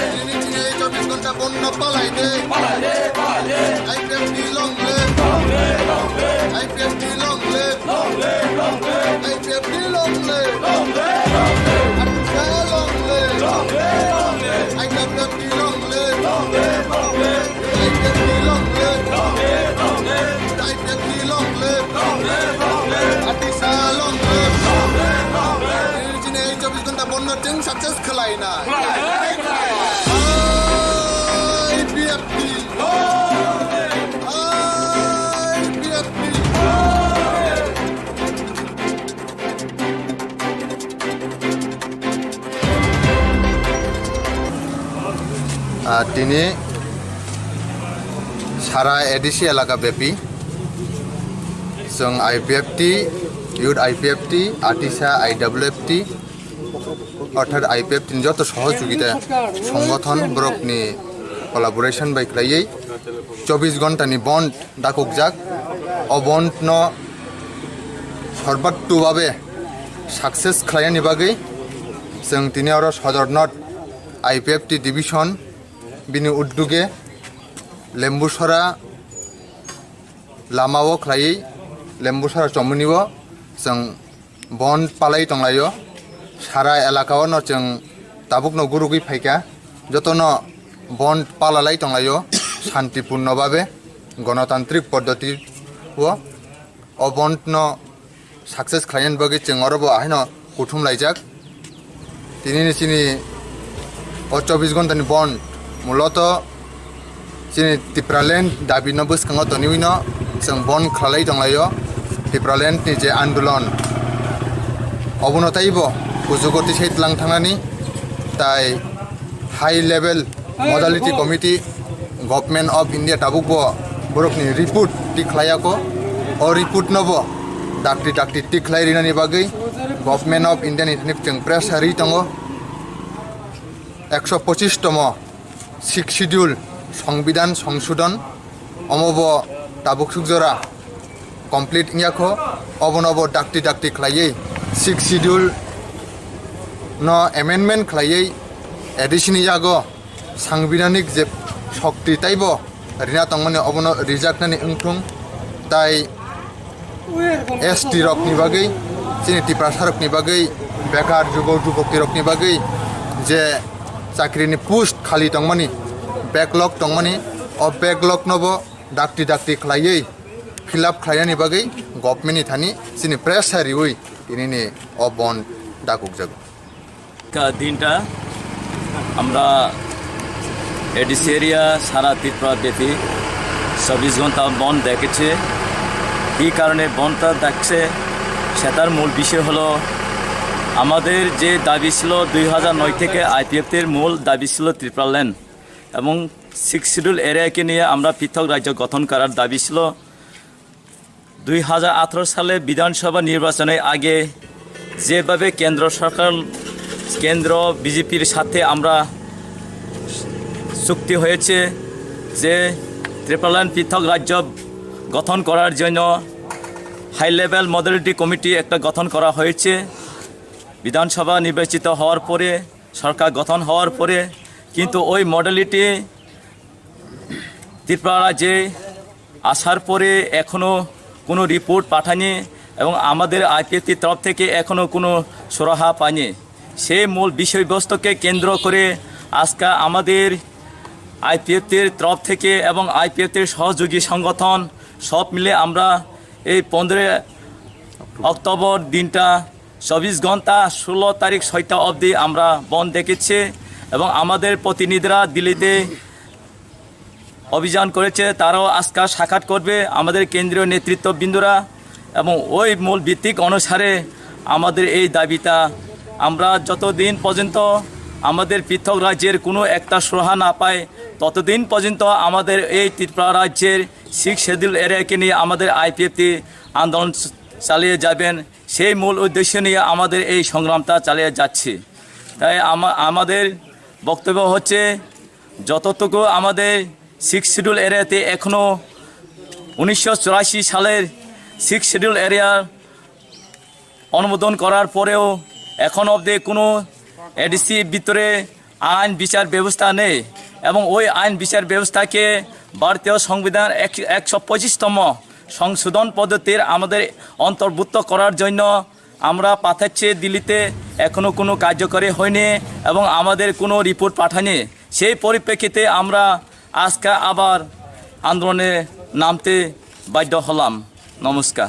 Chini chini chobbish ghonta bondo palai de. Palai de, palai de. I P F T long live. Long live, long live. I P F T long live. Long live, long live. I P F T long live. Long live, long live. Artisa long live. Long live, long live. I P F T long live. Long live, long live. I P F T long live. Long live, long live. I P F T long live. Long live, long live. Artisa long live. Long live, long live. Chini chini chobbish ghonta bondo chwng success khlaina. I P F T. I P F T. Ah, tini sara A D C elaka bepi chwng I P F T, Youth I P F T, Atisa I W F T, Orthat I P F T ni joto sohojogita songothon borokni collaboration bai khlaiwi chobbish ghonta ni bond dakukjak. O bond no sorbattu babe success khlainani bagwi chwng tini oro Sodor North I P F T division bini udduge Lembusora lamao khlaiwi Lembusora chomunio chwng bond palai tonglaio. Sara elakao no chwng tabukno gurugwi phaikha, jotono bond palalai tonglaio. Shantipurno babe, gonotantrik poddoti o, o bond no success khlainani bagwi chwng oro bo ahaino kuthum laijak. Tini ni chini o chobbish ghonta ni bond muloto chini Tipraland dabi no bwskango toniwi no chwng bond khlai tonglaio. Tipraland ni je andolon, obono taibo kuchugo tisai tlang thangnani, tai high level modality committee, Government of India tabukbo borokni report tik khlaiya kho. O report nobo dakti dakti tik khlai rinani bagwi Government of India ni thani chwng pressure ri tongo. Ekso pochis tomo Sixth Schedule Songbidan Songsodhon, omobo tabuk sukjora complete wngya kho, obono bo dakti dakti khlaiwi Sixth Schedule no amendment khlaiwi addition ni yago sangbidhanik je shokti taibo rina tongmani obono rijaknani wngthung, tai S T rokni bagwi, chini Tiprasa rokni bagwi, bekar jubok jubokti rokni bagwi je chakrini post khali tongmani, backlog tongmani, o backlog nobo dakti dakti khlaiwi fill up khlainani bagwi government ni thani chini pressure riwi tinini o bond dakukjago. আজকের দিনটা আমরা ADC area সারা ত্রিপুরা ব্যাপী চব্বিশ ঘন্টা বন্ধ ডেকেছে। কী কারণে বন্ধটা ডাকছে, সেটার মূল বিষয় হলো আমাদের যে দাবি ছিল দুই হাজার নয় থেকে আইপিএফটির মূল দাবি ছিল ত্রিপুরা ল্যান্ড এবং সিক্স শিডিউল এরিয়াকে নিয়ে আমরা পৃথক রাজ্য গঠন করার দাবি ছিল। দুই হাজার আঠারো সালে বিধানসভা নির্বাচনের আগে যেভাবে কেন্দ্র সরকার, কেন্দ্র বিজেপির সাথে আমরা চুক্তি হয়েছে যে ত্রিপুরাল্যান্ড পৃথক রাজ্য গঠন করার জন্য হাই লেভেল মডেলিটি কমিটি একটা গঠন করা হয়েছে বিধানসভা নির্বাচিত হওয়ার পরে, সরকার গঠন হওয়ার পরে। কিন্তু ওই মডেলিটি ত্রিপুরা রাজ্যে আসার পরে এখনও কোনো রিপোর্ট পাঠায়নি এবং আমাদের আইপিএফটির তরফ থেকে এখনও কোনো সুরাহা পায়নি। সেই মূল বিষয়বস্তুকে কেন্দ্র করে আজকে আমাদের আইপিএফটির তরফ থেকে এবং আইপিএফটির সহযোগী সংগঠন সব মিলে আমরা এই পনেরোই অক্টোবর দিনটা চব্বিশ ঘন্টা ষোলো তারিখ ছয়টা অবধি আমরা বন্ধ ডেকেছি এবং আমাদের প্রতিনিধিরা দিল্লিতে অভিযান করেছে, তারাও আজকে সাক্ষাৎ করবে আমাদের কেন্দ্রীয় নেতৃত্ববৃন্দরা। এবং ওই মূল ভিত্তিক অনুসারে আমাদের এই দাবিটা, আমরা যতদিন পর্যন্ত আমাদের পৃথক রাজ্যের কোনো একটা সুরাহা না পাই, ততদিন পর্যন্ত আমাদের এই ত্রিপুরা রাজ্যের সিক্স শিডিউল এরিয়াকে নিয়ে আমাদের আইপিএফটি আন্দোলন চালিয়ে যাবেন। সেই মূল উদ্দেশ্য নিয়ে আমাদের এই সংগ্রামটা চালিয়ে যাচ্ছি। তাই আমা-, আমাদের বক্তব্য হচ্ছে, যতটুকু আমাদের সিক্স শিডিউল এরিয়াতে এখনও উনিশশো চুরাশি সালের সিক্স শিডিউল এরিয়ার অনুমোদন করার পরেও এখন অবধি কোনো এডিসি ভিতরে আইন বিচার ব্যবস্থা নেই এবং ওই আইন বিচার ব্যবস্থাকে ভারতীয় সংবিধান এক-, একশো পঁচিশতম সংশোধন পদ্ধতির আমাদের অন্তর্ভুক্ত করার জন্য আমরা পাঠাচ্ছি দিল্লিতে, এখনও কোনো কার্যকরী হয়নি এবং আমাদের কোনো রিপোর্ট পাঠায়নি। সেই পরিপ্রেক্ষিতে আমরা আজকে আবার আন্দোলনে নামতে বাধ্য হলাম। নমস্কার।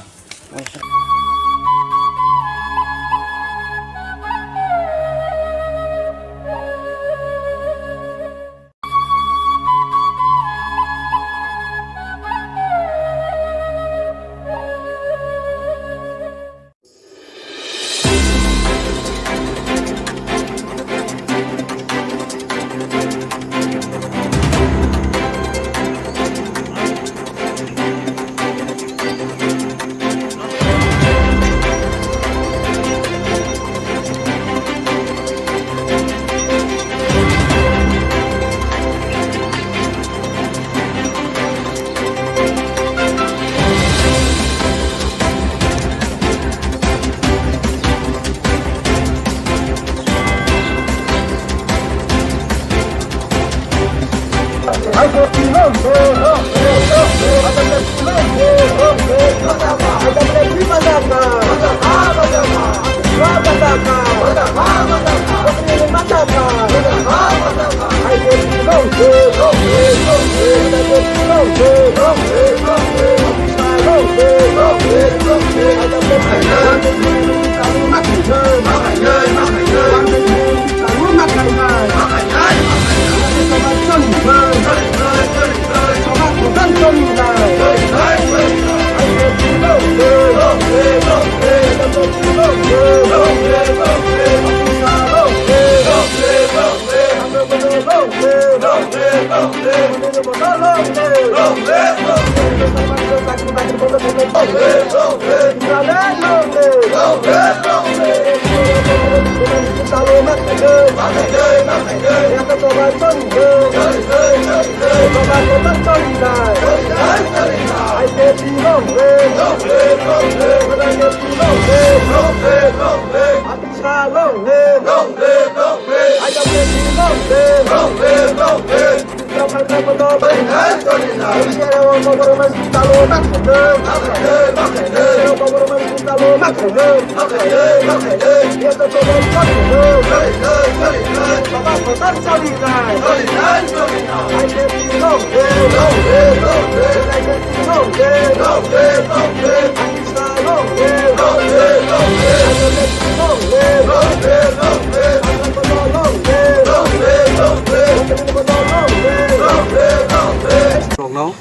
Rokno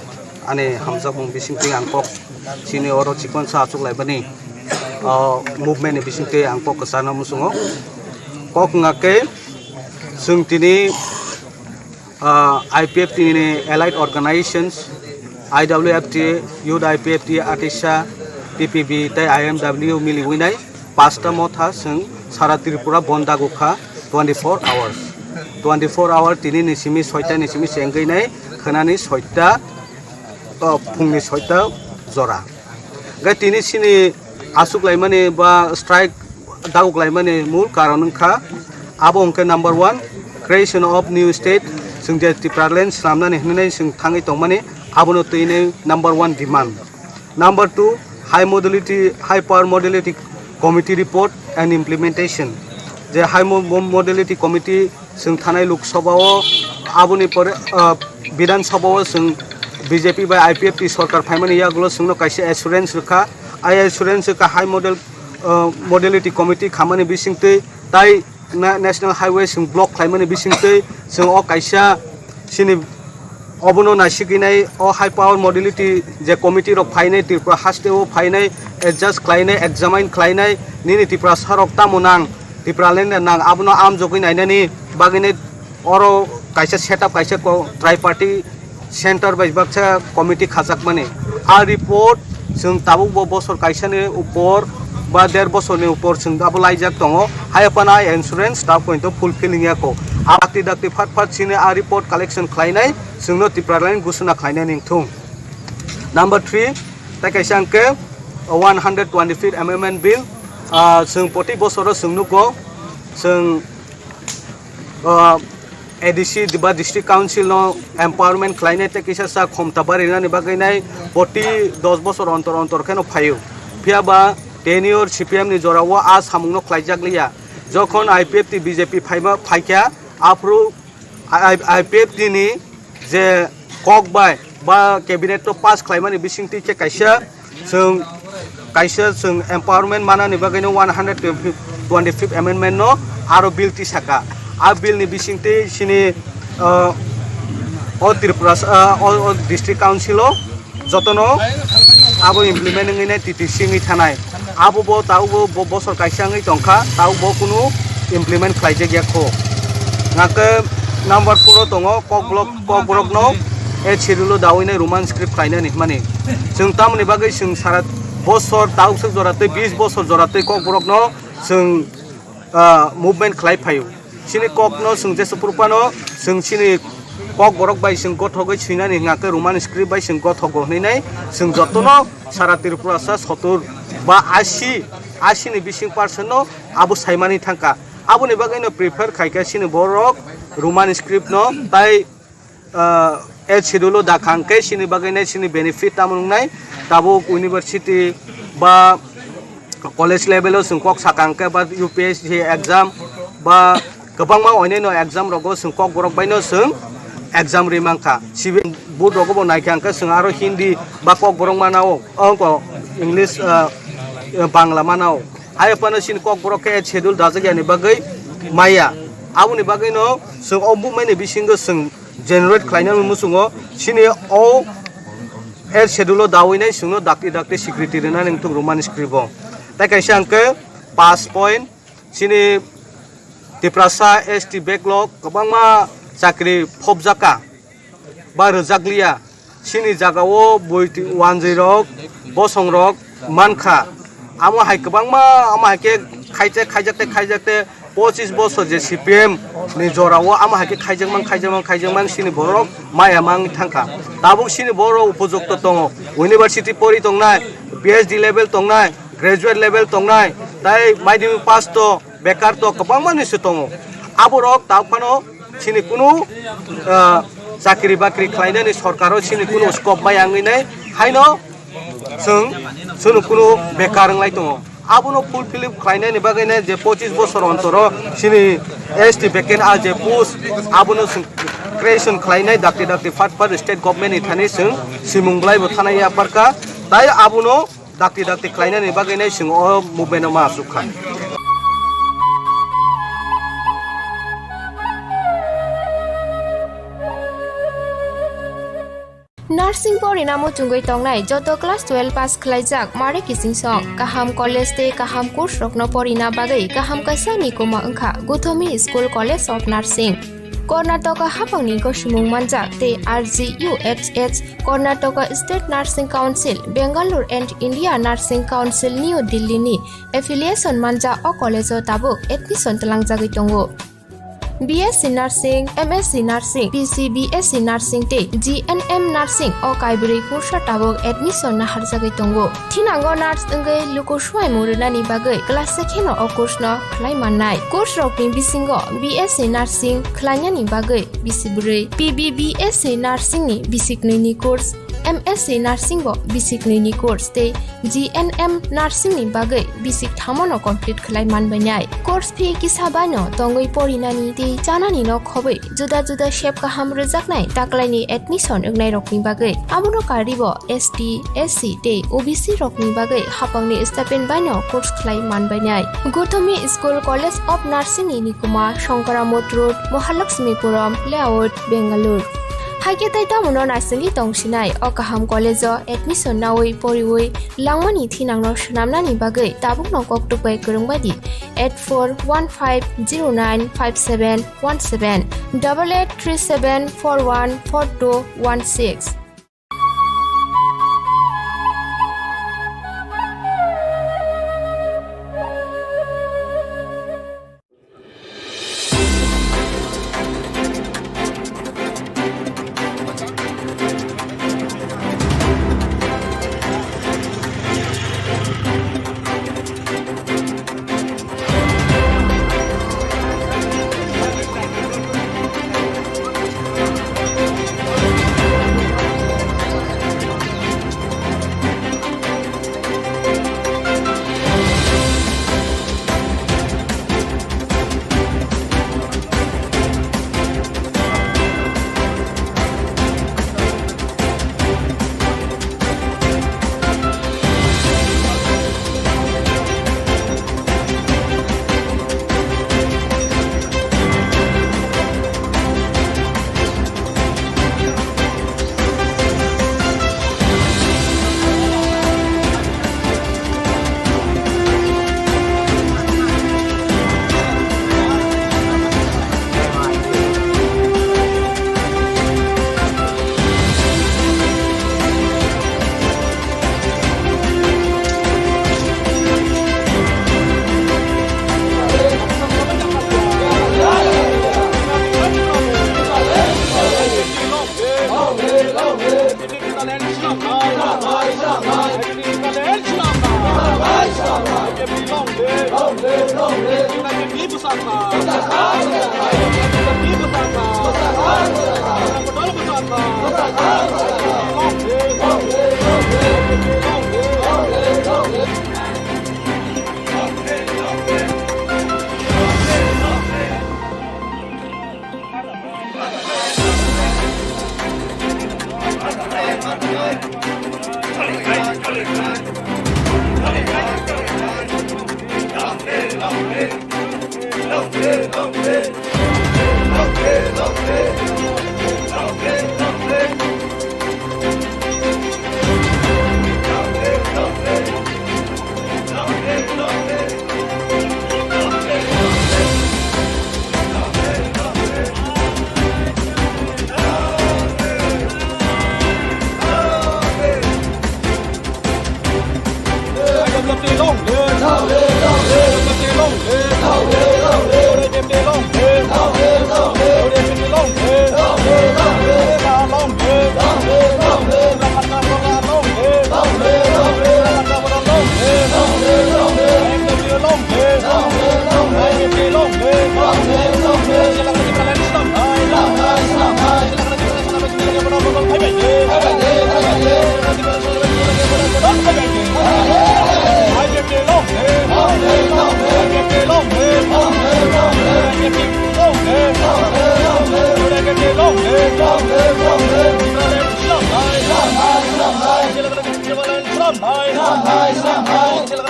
ani hamjakmung bisingtwi ang kok chini oro chikon sa achuk laimani, o movement ni bisingtwi ang kok kwchana muchungo. Kok wngkha khe chwng tini ah, I P F T ni allied organizations, I W F T, Youth I P F T, Atisa, T P B tei I M W miliwi nai pasta motha chwng sara Tripura bon dago kha twenty-four hours. Twenty-four hour tini ni simi soita ni simi chengwi nai khwnani soita, ah, phungni soita jora. Hwnkhe tini chini achuk laimani ba strike daguk laimani mul karon wngkha, abo hwnkhe number one, creation of new state, chwng je Tipraland swnamnani hwnwi chwng thangwi tongmani, abono twi nai number one demand. Number two, high modality, high power modality committee report and implementation. Je high mo-, mo-, modality committee chwng thanai Lok Sabha o, aboni pore, ah, Bidhan Sabha o chwng B J P bai I P F T sorkar phaimani yagulo chwngno kaisa assurance rwkha. Ai assurance rwkha high model, ah, modality committee khamani bisingtwi tai na-, national highway chwng block khlaimani bisingtwi chwng o kaisa chini obono naisigwinai o high power modality je committee rok phainai Tripura haste o phainai adjust khlainai examine khlainai nini Tiprasa rok tamo nang Tipraland nang abono amjogwi nainani bagwinai oro kaisa setup kaisa ko-, triparty center bai baksa committee khajakmani. A report chwng tabuk bo bosor kaisani upor ba der bosorni upor chwng abo laijak tongo. Haiya phano a insurance ta pointo fulfill wngya kho. A dakti dakti phat phat chini a report collection khlainai chwngno Tipraland gusuna khlainai ning thung. Number three, tai kaisa hwnkhe one hundred twenty-fifth amendment bill, ah, chwng poti bosoro chwng nugo, chwng, ah, A D C ba District Council no empowerment khlainai tei kisa sa khomta barinani bagwi nai poti dos bosor ontor ontor kheno phaio. Phiya ba tenure C P M ni jora o a samung no khlaijak liya. Jokhon I P F T B J P phaima phaikha, aphuru I-, I-, I P F T ni je kok bai ba cabinet to pass khlaimani bisingtwi khe kaisa chwng, kaisa chwng empowerment manani bagwi no one hundred twenty-fifth amendment no aro bill tisaka. A bill ni bisingtwi chini, ah, o Tripura, ah, o, o district council o jotono abo implement wngwi nai T T C wngwi thanai. Abo bo tabuk bo, bo bosor kaisa wngwi tongkha, tabuk bo kunu implement khlaijak ya kho. Hwnkhe number four o tongo Kokborok, Kokborok no eighth schedule o dawi nai Roman script khlainani hwnmani. Chwng tamoni bagwi chwng sara bosor tabuk swk jora tei bis bosor jora tei Kokborok no chwng ah, movement khlai phaio. Chini kokno chwng jesa phuru phano chwng chini Kokborok bai chwng gothogwi swinani hwnkha khe Roman script bai chwng gothogo hwnwi nai chwng jotono sara Tripura sa sotur ba asi, asi ni bising percent no abo saimani thangkha. Aboni bagwi no prefer khaikha chini borok Roman script no tai ah, eighth schedule o dakhang khe chini bagwi nai chini benefit tamo wngnai. Tabuk university ba college level o chwng kok sakang khe ba U P S C exam ba kwbangma onyaino exam rogo chwng Kokborok bai no chwng exam ri mankha. Civil board rogo bo naikha hwnkhe chwng aro Hindi ba Kokborok manao, ongko English, ah, Bangla manao. Hai phano chini Kokborok khe eighth schedule dajak yani bagwi maya. Aboni bagwi no chwng o movement ni bisingo chwng generate khlainani muchungo chini o eighth schedule o dawi nai chwngno dakti dakti security rwnani wngthok Roman script o. Tai kaisa hwnkhe pass point chini Tiprasa S T backlog kwbangma chakri phobjakha ba rwjakliya. Chini jagao bui twi wanjwi rok, bosong rok mankha. Amo hai kwbangma, amo hai khe khaijak, khaijak tei khaijak tei pochis bosor je C P M ni jorao amo hai khe khaijakmang, khaijakmang, khaijakmang chini borok maya mang thangkha. Tabuk chini borok upojukto tongo. University pori tongnai, P H D level tongnai, graduate level tongnai, tai madhyamik pass to, bekar to kwbangma ni se tongo. Aborok tabuk phano chini kunu, ah, Chakri bakri khlainani sorkaro chini kuno scope mai wngwi nai, haino chwng, chwngno kuno bekar wnglai tongo. Abono fulfill khlainani bagwi nai je pochis bosor ontoro chini S T vacant a je post, abono chwng creation khlainai dakti dakti phat phat state government ni thani chwng simung belai bo thanai ya parka. Tai abono dakti dakti khlainani bagwi nai chwng o movement no ma asuk kha. Nursing porina muchungwi tongnai joto class twelve pass khlaijak mare kiching song, kaham college tei kaham course rokno porina bagwi kaham kaisa ni kuma wngkha Guthomi School College of Nursing. Karnataka haphangni gosomung manjak tei R G U H H, Karnataka State Nursing Council, Bangalore and India Nursing Council, New Delhi ni affiliation manjak o college o tabuk admission twlangjagwi tongo. B S C Nursing, M S C Nursing, P C B S C Nursing tei G N M Nursing o kaibrwi kursa tabuk admission naharjagwi tongo. Thinango nurse wngwi luku swimung rwnani bagwi class se kheno o course no khlai mannai. Course rokni bisingo B S C Nursing khlainani bagwi bisi bwrwi, P B B S C Nursing ni bisi knwi ni course, M S C Nursing bo bisi knwi ni course tei G N M Nursing ni bagwi bisi kthamo no complete khlai manbainai. Course fee kisa baino tongwi porinani tei chanani no khobwi juda juda sep kaham rwjaknai taklaini admission wngnai rokni bagwi. Abono karwi bo S T, S C tei O B C rokni bagwi haphangni stipend baino course khlai manbainai. Guthomi School College of Nursing ni nikuma Shankaramot Road, Mahalakshmipuram Layout, Bangalore. Haikhe tei tamono naisingwi tongsinai o kaham college o admission nawi poriwi langmani thinangno swnamnani bagwi tabukno koktwk bai kwrwng bai di eight four one five zero nine five seven one seven, double eight three seven four one four two one six.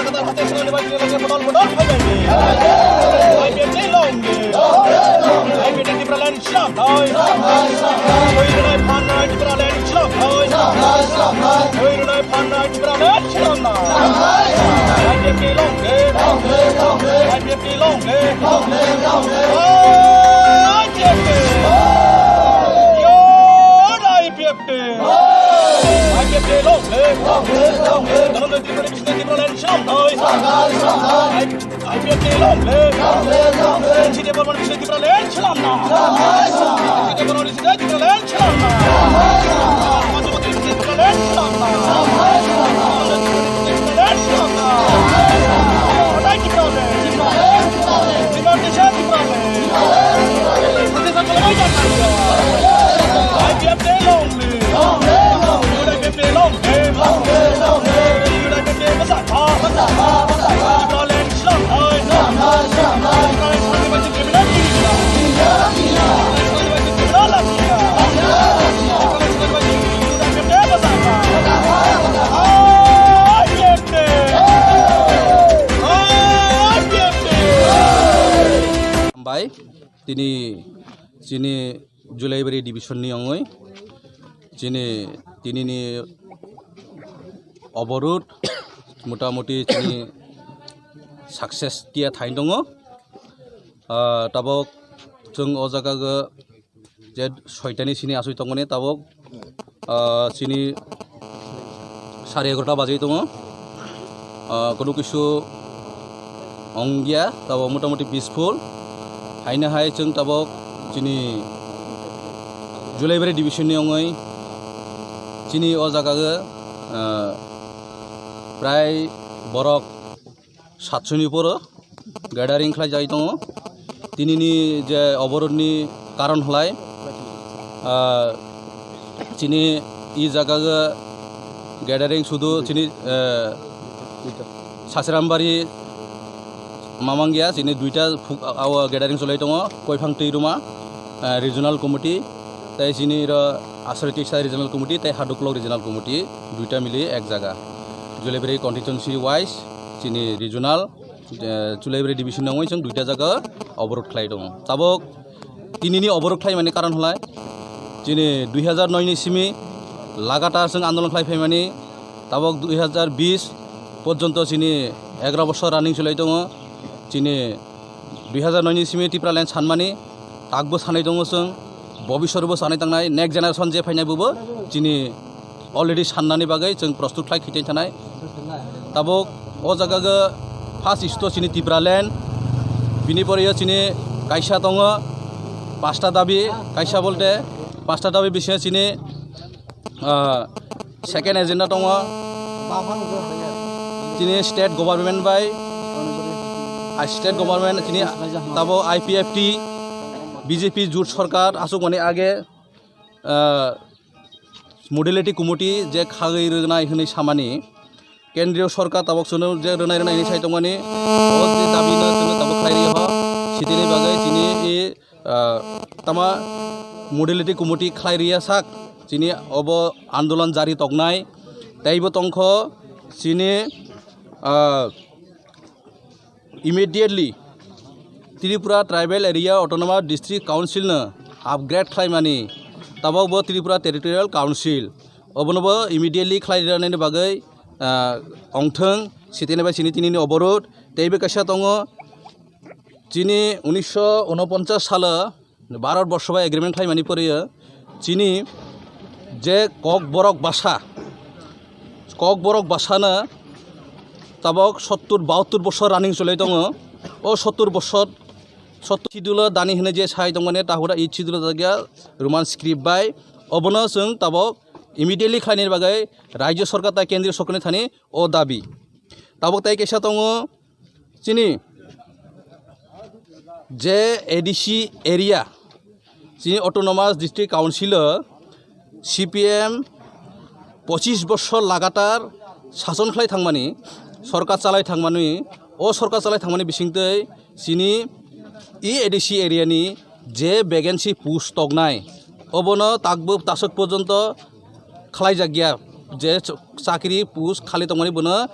Kadar hate sirani bai kiri lage bodol bodol phai bai. I P F T long live. I P F T Tipraland slam noi. Oi rinai phan noi Tipraland slam noi. Oi rinai phan noi Tipraland slam noi. I P F T long live. I P F T long live. I P F T. Yo, I P F T. I P F T long live. Dhananjay Tripura, Krishna Tripura land slam noi. I P F T long live. Sri Debbarma Krishna Tripura land slam noi. Sri Debbarma Krishna Tripura land slam noi. Majapati Krishna Tripura land slam noi. Land slam noi. Tripura land. Tripura land. Hambai, tini chini Julaibari division ni ongoi chini tini ni oborot motamuti chini success tia thain tongo. Ah, tabok chwng o jaga go je soitani sini asui tongmani tabok, ah, chini sare egarota bajai tongo. Ah, kono kisu ongya, tabo motamuti peaceful. Haino hai chwng tabok chini Julaibari division ni ongoi chini o jaga o, ah, prai borok satso ni poro gathering khlai jai tongo. Tini ni je oborot ni karon hlai, ah, chini i jaga o gathering sudu chini, eh, Sasrambari Mamangya chini duita phuk, ah, o gathering cholai tongo, Koiphang Twi Ruma, eh, regional committee, tei chini ro Asari Tisa regional committee, tei Haduklok regional committee, duita mili ek jaga. Julaibari constituency wise chini regional, eh, Julaibari division nangoi chwng duita jaga oborot khlai tongo. Tabok tini ni oborot khlai mani karon hlai chini dui hazar noi ni simi lagatar chwng andolon khlai phaimani, tabok dui hazar bis porjonto chini egaroh bosor running cholai tongo. Chini dui hazar noi ni simi Tipraland sanmani takbo sanai tongo chwng, bobiswrbo sanai tangnai, next generation je phainai bobo chini already sannani bagwi chwng prostut khlai khitoi thanai. Tabok o jaga go first issue to chini Tipraland, bini pore yo chini kaisa tongo pasta dabi, kaisa bolte pasta dabi bisingo chini ah, second agenda tongo chini state government bai, ah, state government chini tabo I P F T, B J P jut sorkar asukmani age, ah, modality committee je khagwi rwnai hwnwi samani, kendriyo sorkar tabok chwngno je rwnai rwnai hwnwi sai tongmani, o je dabi no chwngno tabok khlai rwya ho, sitini bagwi chini i ah, tama modality committee khlai rwya sak chini obo andolon jari toknai, teibo tongkho chini, ah, immediately Tripura Tribal Area Autonomous District Council no upgrade khlaimani, tabok bo Tripura Territorial Council obono bo immediately khlai rwnani bagwi, ah, ongthwng sitini bai sini tini ni oborot teibo kaisa tongo. Chini unisho unoponchas salo Bharat borsho bai agreement khlaimani pore chini je Kokborok basa, Kokborok basano tabok sottur bahattur bosor running cholai tongo. O sottur bosor, sottur schedule dani hwnwi je sai tongmani tahura eight schedule jagya Roman script bai, obono chwng tabok immediately khlainani bagwi Rajya Sorkar tai Kendriya Sorkarni thani o dabi. Tabok tai kaisa tongo chini je A D C area, chini Autonomous District Council o C P M pochis bosor lagatar sason khlai thangmani, sorkar chalai thangmani, o sorkar chalai thangmani bisingtwi chini i A D C area ni je vacancy post toknai, obono takbo tasok porjonto khlaijakya, je ch-, chakri post khali tongmani bono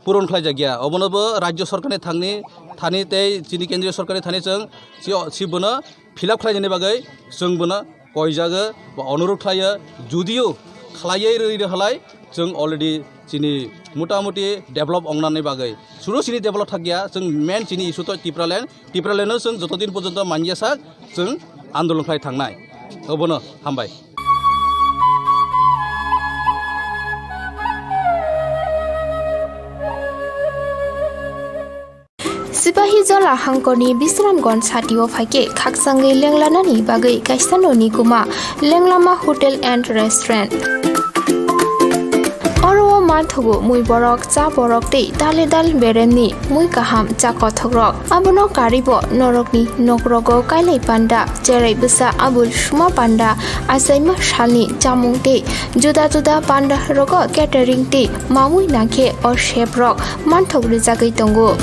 puron khlaijakya. Obono bo Rajya Sorkarni thangni, thani tei chini Kendriya Sorkarni thani chwng si, si bono fill up khlainani bagwi chwng bono koijago ba onurudh khlaio. Judiyo khlaiwi rwi rw halai chwng already chini motamuti develop ongnani bagwi. Suru chini develop thakya, chwng main chini issue to Tipraland. Tipraland no chwng joto din porjonto manya sak chwng andolon khlai thangnai. Obono hambai. Sipahijola hangkorni Bisramganj satio phaikhe khakchangwi lenglanani bagwi kaisa noni kuma Lenglama Hotel and Restaurant. Oro o manthogo mui borok, cha borok tei dale dal beremni mui kaham cha kothokrok. Abono karibo norokni nokrogo kailai panda, cherai bwsa abul suma panda, achaima salni chamung tei juda juda panda rogo catering tei mamui nangkhe o chef rok manthok rijagwi tongo.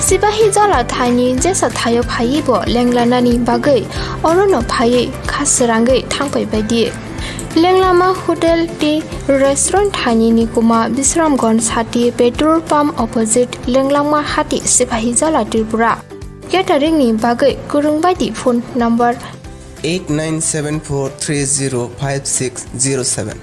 Sipahijola thaini jesa thaio phaiwi bo lenglanani bagwi orono phaiwi kha srangwi thangpai baidi. Lenglama Hotel tei Restaurant thaini ni kuma Bisramganj sati petrol pump opposite Lenglama hati Sipahijola Tripura. Catering ni bagwi kwrwng baidi phone number eight nine seven four three zero five six zero seven.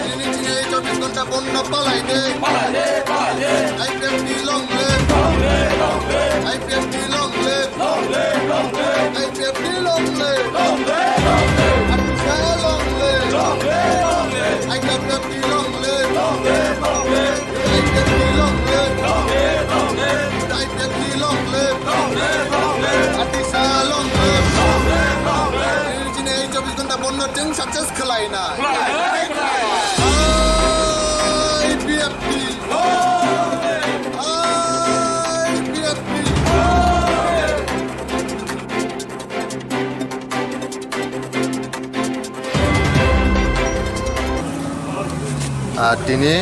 Chini chini chobbish ghonta bondo palai de. Palai de, palai de. I P F T long live. Long live, long live. I P F T long live. Long live, long live. I P F T long live. Long live, long live. Arunachal long live. Long live, long live. I P F T long live. Long live, long live. I P F T long live. Long live, long live. I P F T long live. Long live, long live. Arunachal long live. Long live, long live. Chini chini chobbish ghonta bondo chwng success khlaina. I P F T. I P F T. Ah, tini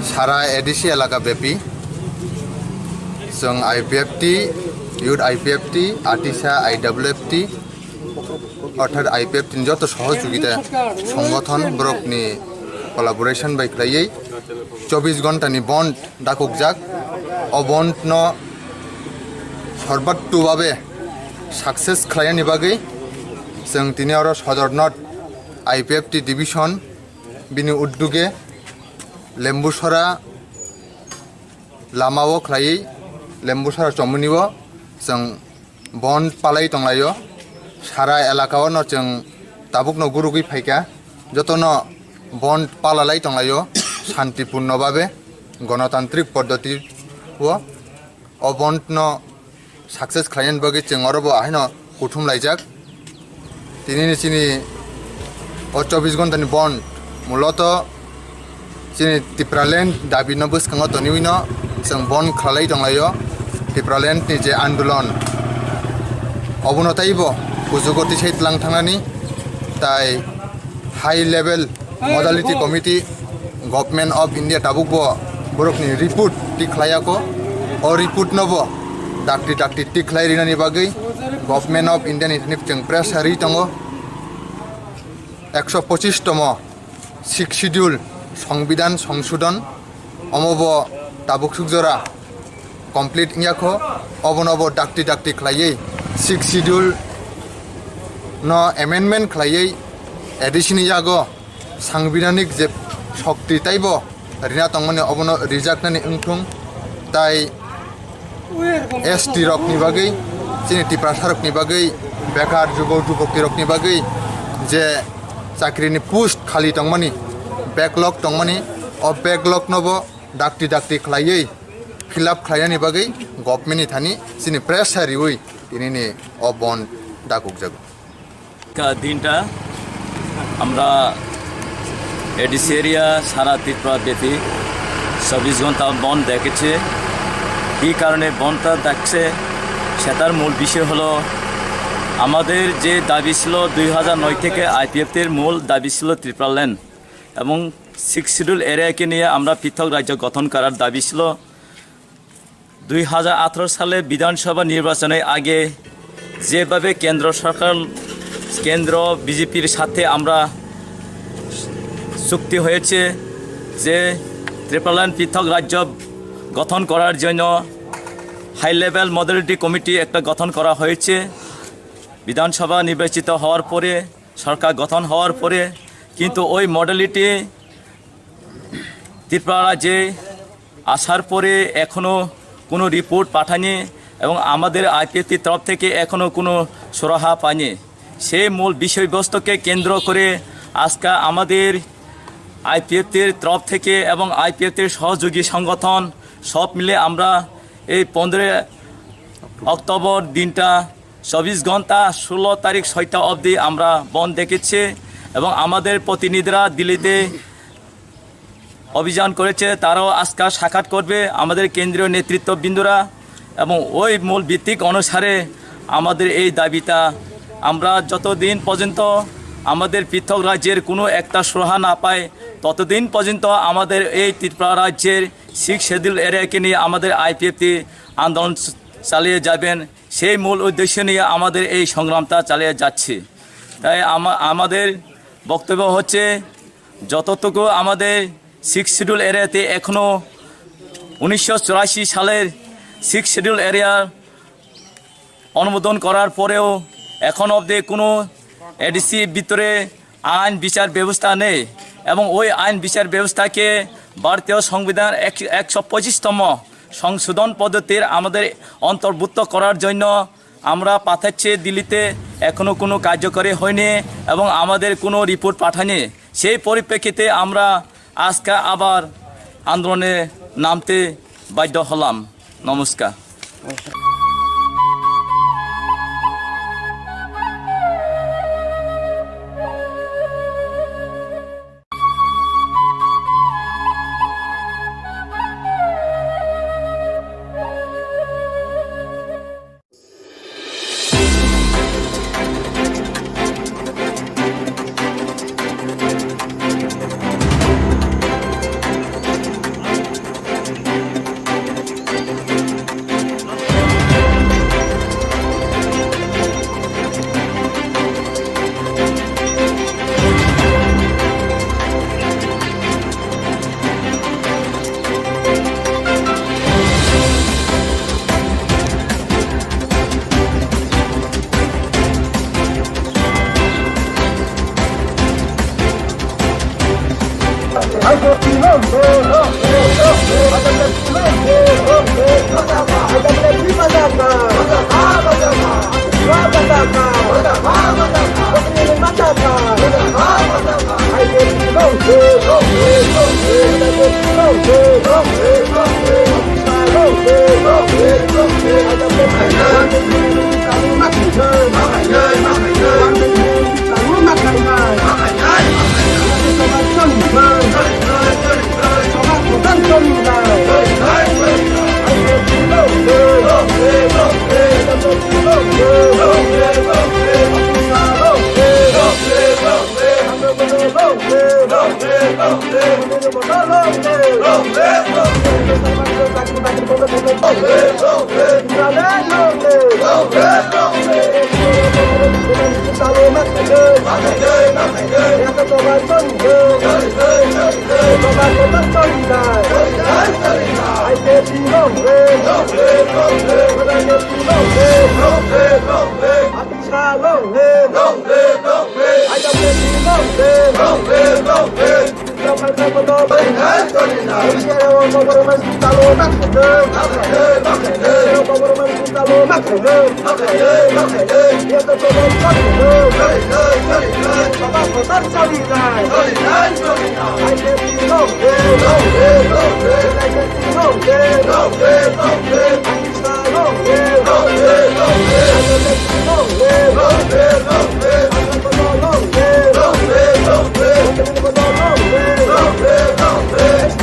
sara A D C elaka bepi chwng I P F T, Youth I P F T, Atisa I W F T, orthat I P F T ni joto sohojogita songothon borokni collaboration bai khlaiwi chobbish ghonta ni bond dakukjak. O bond no sorbattu babe success khlainani bagwi chwng tini oro Sodor North I P F T division bini udduge Lembusora lama o khlaiwi Lembusora chomoni o chwng bond palai tonglaio. Sara elaka o no chwng tabuk no gurugwi phaikha, jotono bond palalai tonglaio, santipurno babe, gonotantrik poddoti o. O bond no success khlainani bagwi chwng oro bo ahaino kuthum laijak. Tini ni chini o chobbish ghonta ni bond muloto chini Tipraland dabi no bwskango toniwi no chwng bond khlai tonglaio. Tipraland ni je andolon obono taibo kuchugo tisai tlang thangnani tai High level modality committee, Government of India tabuk bo borokni report tik khlaiya kho. O report no bo dakti dakti tik khlai rinani bagwi Government of India ni thani chwng pressure ri tongo. Ekso pochis tomo Sixth Schedule Songbidan Songsodhon, omo bo tabuk suk jora complete wngya kho. Obono bo dakti dakti khlaiwi Sixth Schedule no amendment khlaiwi A D C ni yago sangbidhanik je shokti taibo rina tongmani obono rijaknani wngthung, tai S T rokni bagwi, chini Tiprasa rokni bagwi, bekar jubo jubokti rokni bagwi je chakrini post khali tongmani, backlog tongmani, o backlog no bo dakti dakti khlaiwi fill up khlainani bagwi government ni thani chini pressure riwi tinini o bon dakukjago. আজকের দিনটা আমরা ADC area সারা ত্রিপুরা ব্যাপী চব্বিশ ঘন্টা বন্ধ ডেকেছে। কী কারণে বন্ধটা ডাকছে, সেটার মূল বিষয় হলো আমাদের যে দাবি ছিল দুই হাজার নয় থেকে আইপিএফটির মূল দাবি ছিল ত্রিপুরা ল্যান্ড এবং সিক্স শিডিউল এরিয়াকে নিয়ে আমরা পৃথক রাজ্য গঠন করার দাবি ছিল। দুই হাজার আঠারো সালে বিধানসভা নির্বাচনের আগে যেভাবে কেন্দ্র সরকার, কেন্দ্র বিজেপির সাথে আমরা চুক্তি হয়েছে যে ত্রিপুরাল্যান্ড পৃথক রাজ্য গঠন করার জন্য হাই লেভেল মডেলিটি কমিটি একটা গঠন করা হয়েছে বিধানসভা নির্বাচিত হওয়ার পরে, সরকার গঠন হওয়ার পরে। কিন্তু ওই মডেলিটি ত্রিপুরা রাজ্যে আসার পরে এখনও কোনো রিপোর্ট পাঠায়নি এবং আমাদের আইপিএফটির তরফ থেকে এখনও কোনো সুরাহা পায়নি। সেই মূল বিষয়বস্তুকে কেন্দ্র করে আজকে আমাদের আইপিএফটির তরফ থেকে এবং আইপিএফটির সহযোগী সংগঠন সব মিলে আমরা এই পনেরোই অক্টোবর দিনটা চব্বিশ ঘন্টা ষোলো তারিখ ছয়টা অবধি আমরা বন্ধ ডেকেছি এবং আমাদের প্রতিনিধিরা দিল্লিতে অভিযান করেছে, তারাও আজকাল সাক্ষাৎ করবে আমাদের কেন্দ্রীয় নেতৃত্ববৃন্দরা। এবং ওই মূল ভিত্তিক অনুসারে আমাদের এই দাবিটা, আমরা যতদিন পর্যন্ত আমাদের পৃথক রাজ্যের কোনো একটা সুরাহা না পাই, ততদিন পর্যন্ত আমাদের এই ত্রিপুরা রাজ্যের সিক্স শিডিউল এরিয়াকে নিয়ে আমাদের আইপিএফটি আন্দোলন চালিয়ে যাবেন। সেই মূল উদ্দেশ্য নিয়ে আমাদের এই সংগ্রামটা চালিয়ে যাচ্ছি। তাই আমা-, আমাদের বক্তব্য হচ্ছে, যতটুকু আমাদের সিক্স শিডিউল এরিয়াতে এখনও উনিশশো চুরাশি সালের সিক্স শিডিউল এরিয়ার অনুমোদন করার পরেও এখন অবধি কোনো এডিসি ভিতরে আইন বিচার ব্যবস্থা নেই এবং ওই আইন বিচার ব্যবস্থাকে ভারতীয় সংবিধান এক-, একশো পঁচিশতম সংশোধন পদ্ধতির আমাদের অন্তর্ভুক্ত করার জন্য আমরা পাঠাচ্ছি দিল্লিতে, এখনও কোনো কার্যকরী হয়নি এবং আমাদের কোনো রিপোর্ট পাঠায়নি। সেই পরিপ্রেক্ষিতে আমরা আজকে আবার আন্দোলনে নামতে বাধ্য হলাম। নমস্কার।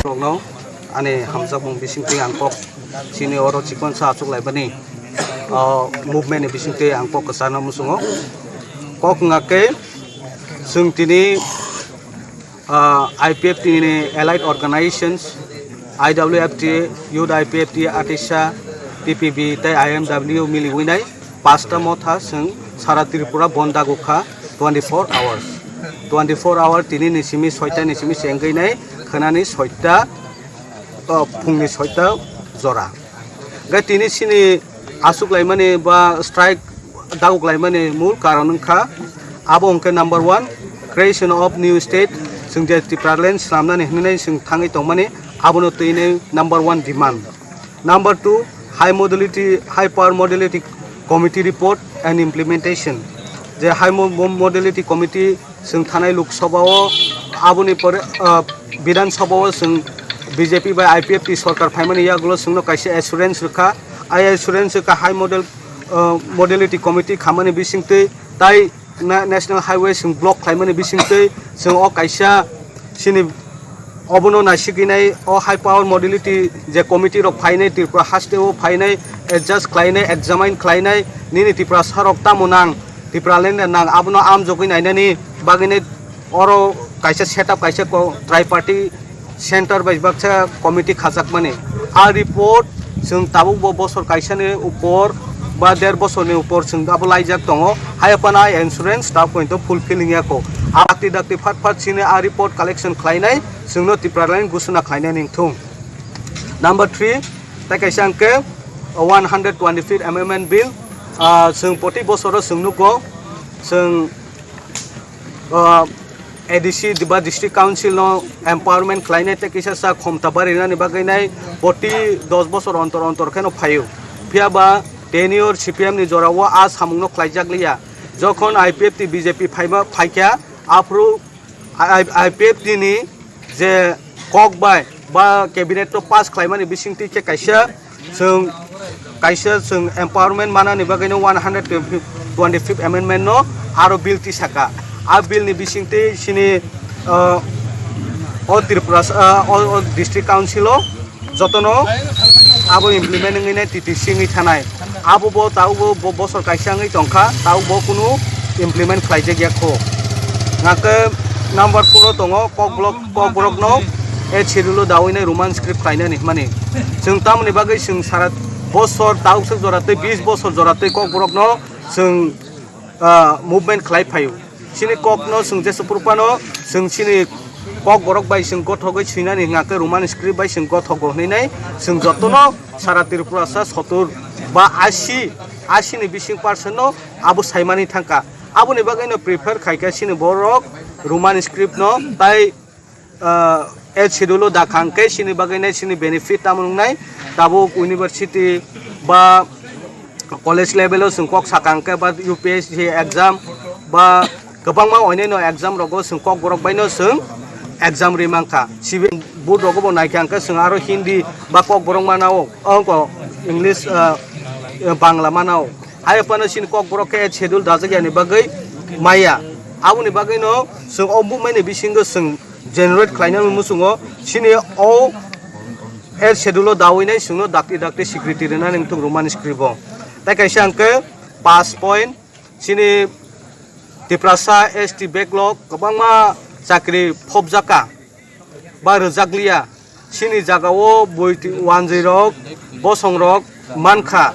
Rokno ani hamjakmung bisingtwi ang kok chini oro chikon sa achuk laibani, o movement ni bisingtwi ang kok kwchangno muchungo. Kok wngkha khe chwng tini, ah, I P F T ni allied organizations, I W F T, Youth I P F T, ATISA, T P B tei I M W miliwi nai pasta motha chwng sara Tripura bon dago kha twenty-four hours. Twenty-four hour tini ni simi soita ni simi se wngwi nai khwnani soita, o, phungni soita jora. Hwnkhe tini chini achuk laimani ba strike daguk laimani mul karon wngkha, abo hwnkhe number one, creation of new state, chwng je Tipraland swnamnani hwnwi chwng thangwi tongmani, abono twi nai number one demand. Number two, high modality, high power modality committee report and implementation. Je high mo-, mo-, modality committee chwng thanai Lok Sabha o, aboni pore, ah, Bidhan Sabha o chwng B J P bai I P F T sorkar phaimani yagulo chwngno kaisa assurance rwkha. Ai assurance rwkha high model, ah, modality committee khamani bisingtwi tai na-, national highway chwng block khlaimani bisingtwi chwng o kaisa chini obono naisigwinai o high power modality je committee rok phainai Tripura haste o phainai adjust khlainai examine khlainai nini Tiprasa rok tamo nang Tipraland nang abono amjogwi nainani bagwinai oro kaisa setup kaisa ko-, triparty center bai baksa committee khajakmani. A report chwng tabuk bo bosor kaisani upor ba der bosorni upor chwng abo laijak tongo. Hai phano a insurance tabuk pointo fulfill wngya kho. A dakti dakti phat phat chini a report collection khlainai chwngno Tipraland gusuna khlainai ningthung. Number three, tai kaisa hwnkhe one hundred twenty-fifth amendment bill, ah, chwng poti bosoro chwng nugo, chwng, ah, A D C ba District Council no empowerment khlainai tei kisa sa khomta barinani bagwi nai poti dos bosor ontor ontor kheno phaio. Phiya ba tenure C P M ni jora o a samung no khlaijak liya. Jokhon I P F T B J P phaima phaikha, aphuru I-, I-, I P F T ni je kok bai ba cabinet no pass khlaimani bisingtwi khe kaisa chwng kaisa chwng empowerment manani bagwi no one hundred twenty-fifth amendment no aro bill tisaka. A bill ni bisingtwi chini, uh, o Tripura, uh, o, o district council o jotono abo implement wngwi nai T T C wngwi thanai. Abo bo tabuk bo, bo bosor kaisa wngwi tongkha, tabuk bo kunu implement khlaijak ya kho. Hwnkhe number four o tongo Kokborok, Kokborok no eighth schedule o dawi nai Roman script khlainani hwnmani. Chwng tamoni bagwi chwng sara bosor tabuk swk jora tei bis bosor jora tei Kokborok no chwng ah, movement khlai phaio. Chini kokno chwng jesa phuru phano chwng chini Kokborok bai chwng gothogwi swinani hwnkha khe Roman script bai chwng gothogo hwnwi nai chwng jotono sara Tripurasa sotur ba asi, asi ni bising percent no abo saimani thangkha. Aboni bagwi no prefer khaikha chini borok Roman script no tai ah, eighth schedule o dakhang khe chini bagwi nai chini benefit tamo wngnai tabuk university ba college level o chwng kok sakang khe ba U P S C exam ba kwbangma onyaino exam rogo chwng Kokborok baino chwng exam ri mankha. Sibe board rogo bo naikha hwnkhe chwng aro Hindi ba Kokborok manao, ongko English, ah, Bangla manao. Hai phano chini Kokborok khe eighth schedule dajak yani bagwi maya. Aboni bagwino chwng o movement ni bisingo chwng generate khlainani muchungo chini o eighth schedule o dawi nai chwngno dakti dakti security rwnani wngthok Roman script o. Tai kaisa hwnkhe pass point chini Tiprasa S T backlog kwbangma chakri phobjakha. ba rwjakliya. Chini jagao bui twi wanjwi rok, bosong rok mankha.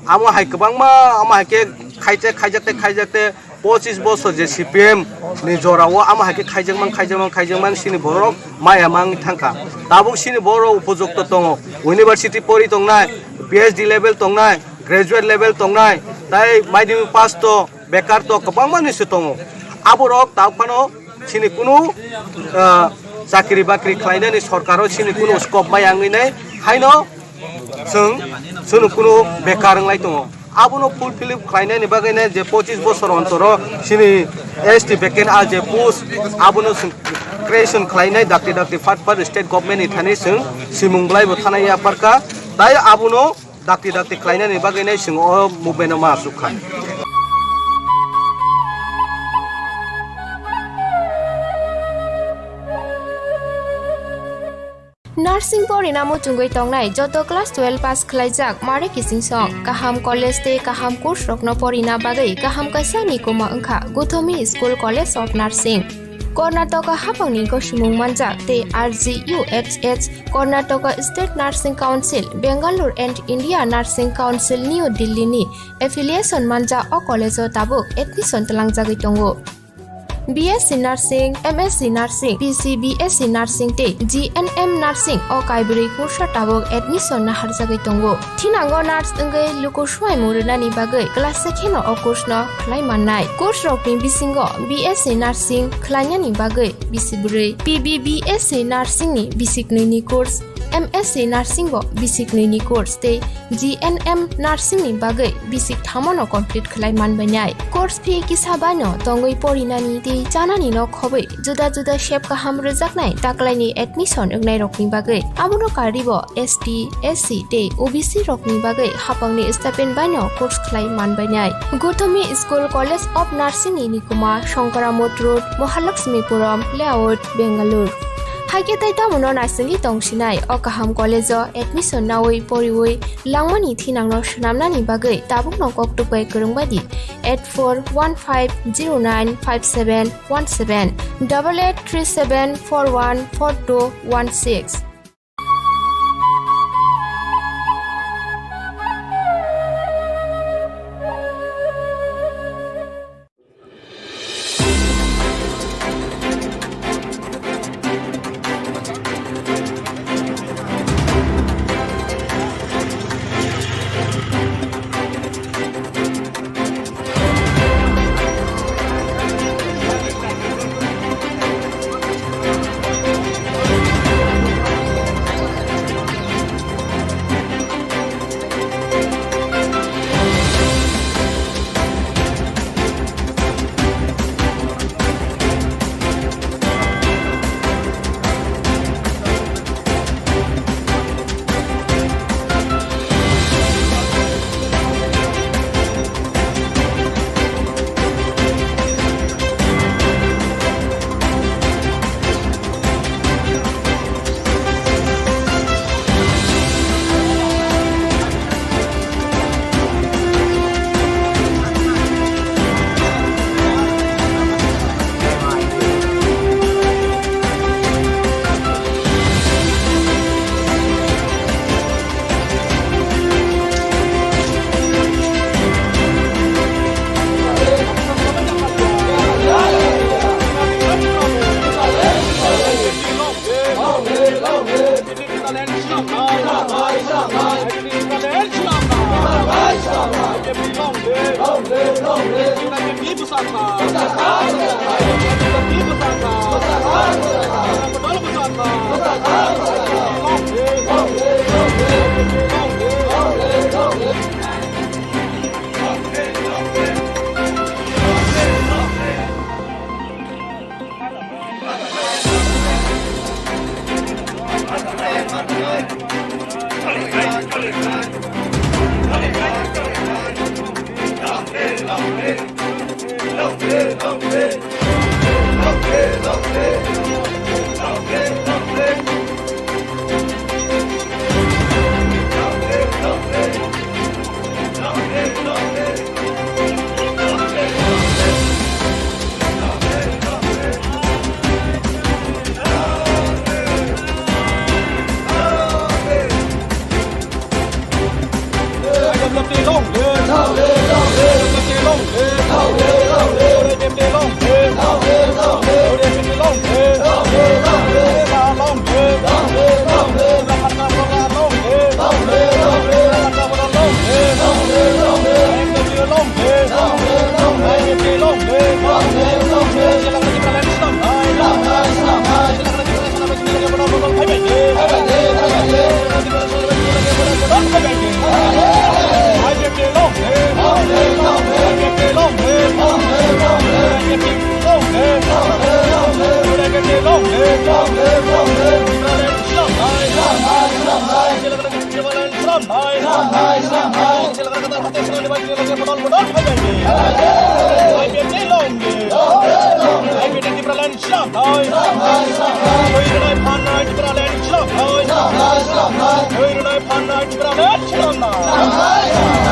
Amo hai kwbangma, amo hai khe khaijak, khaijak tei khaijak tei pochis bosor je C P M ni jorao amo hai khe khaijakmang, khaijakmang, khaijakmang chini borok maya mangwi thangkha. Tabuk chini borok upojukto tongo, university pori tongnai, P H D level tongnai, graduate level tongnai, tai madhyamik pass to, bekar to kwbangma ni se tongo. Aborok tabuk phano chini kunu, ah, chakri bakri khlainani sorkaro chini kunu scope maya wngwi nai, haino chwng, chwngno kunu bekar wnglai tongo. Abono fulfill khlainani bagwi nai je pochis bosor ontoro chini S T vacant a je post abono chwng creation khlainai dakti dakti phat phat state government ni thani chwng simung belai bo thana yapharkha. Tai abono dakti dakti khlainani bagwi nai chwng o movement no ma asuk kha. Nursing porina muchungwi tongnai joto class twelve pass khlaijak mare kiching song, kaham college tei kaham course rokno porina bagwi kaham kaisa ni kuma wngkha Guthomi School College of Nursing. Karnataka hapangni gosimung manjak tei R G U H H, Karnataka State Nursing Council, Bangalore and India Nursing Council, New Delhi ni affiliation manjak o college o tabuk admission twlangjagwi tongo. B S C Nursing, M S C Nursing, B C B S C Nursing tei G N M Nursing o kaibrwi kursa tabuk admission naharjagwi tongo. Thinango nurse wngwi luku swimung rwnani bagwi class se kheno o course no khlai mannai. Course rokni bisingo B S C Nursing khlainani bagwi bisi bwrwi, P B B S C Nursing ni bisi knwi ni course, M S C Nursing bo bisi knwi ni course tei G N M Nursing ni bagwi bisi thamo no complete khlai manbainai. Course fee kisa baino tongwi porinani tei chanani no khobwi juda juda sep kaham rwjaknai taklaini admission wngnairokni bagwi. Abono karwibo S T, S C tei O B C rokni bagwi hapangni stipend baino course khlai manbainai. Guthomi School College of Nursing ni nikuma Shankaramot Road, Mahalakshmipuram Layout, Bangalore. Haikhe tei tamono naisingwi tongsinai o kaham college o admission nawi poriwi langmani thinangno swnamnani bagwi tabukno koktwk bai kwrwng bai di eight four one five zero nine five seven one seven, double eight three seven four one four two one six. Oi, oi, rwnai phan nai Tipraland swnamnai.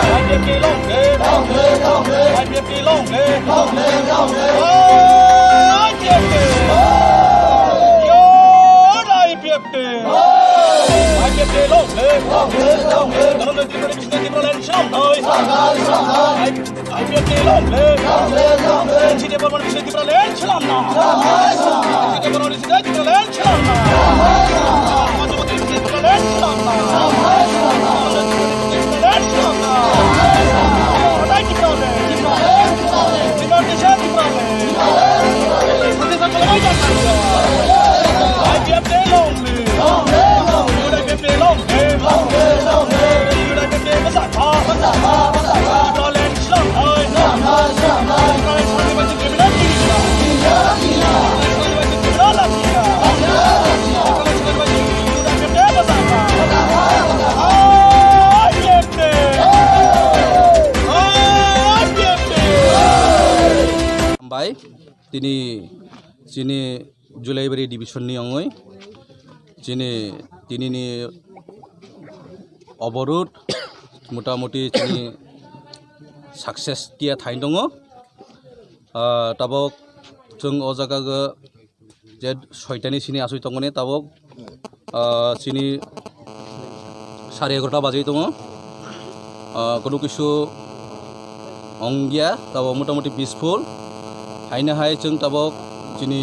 I P F T long live. I P F T long live. I P F T. Yo, I P F T. I P F T long live. Dhananjay Tripathi bising Tipraland swnamnai. I P F T long live. N C T Bormani bising Tipraland swnamnai. N C T Bormani bising Tipraland swnamnai. Tipraland swnamnai. Tipraland swnamnai. Tipraland swnamnai. Tipraland swnamnai. I P F T long live. Bai, tini chini Julaibari division ni ongoi chini tini ni oborot motamuti chini success tia thain tongo. Ah, tabok chwng o jaga o je soitani sini asoi tongmani tabok, ah, chini sare egarota bajai tongo. Ah, kono kisu ongya, tabok motamuti peaceful. Haino hai chwng tabok chini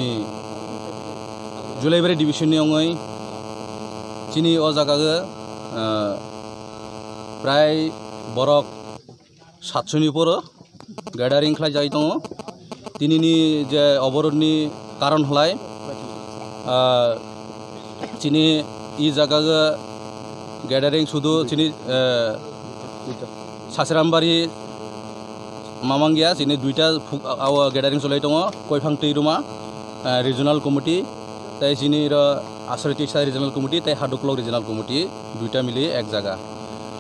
Julaibari division ni ongoi chini o jaga o, ah, prai borok satshoni poro gathering khlai jai tongo. Tinini je oborodni karon hwlai, ah, chini i jaga o gathering sudu chini, ah, Sasirambari mamangya chini duita phuk-, ah, gathering cholai tongo, Koiphang Twi Ruma, ah, regional committee, tei chini ro Asari Tisa regional committee, tei Haduklok regional committee, duita mili ek jaga.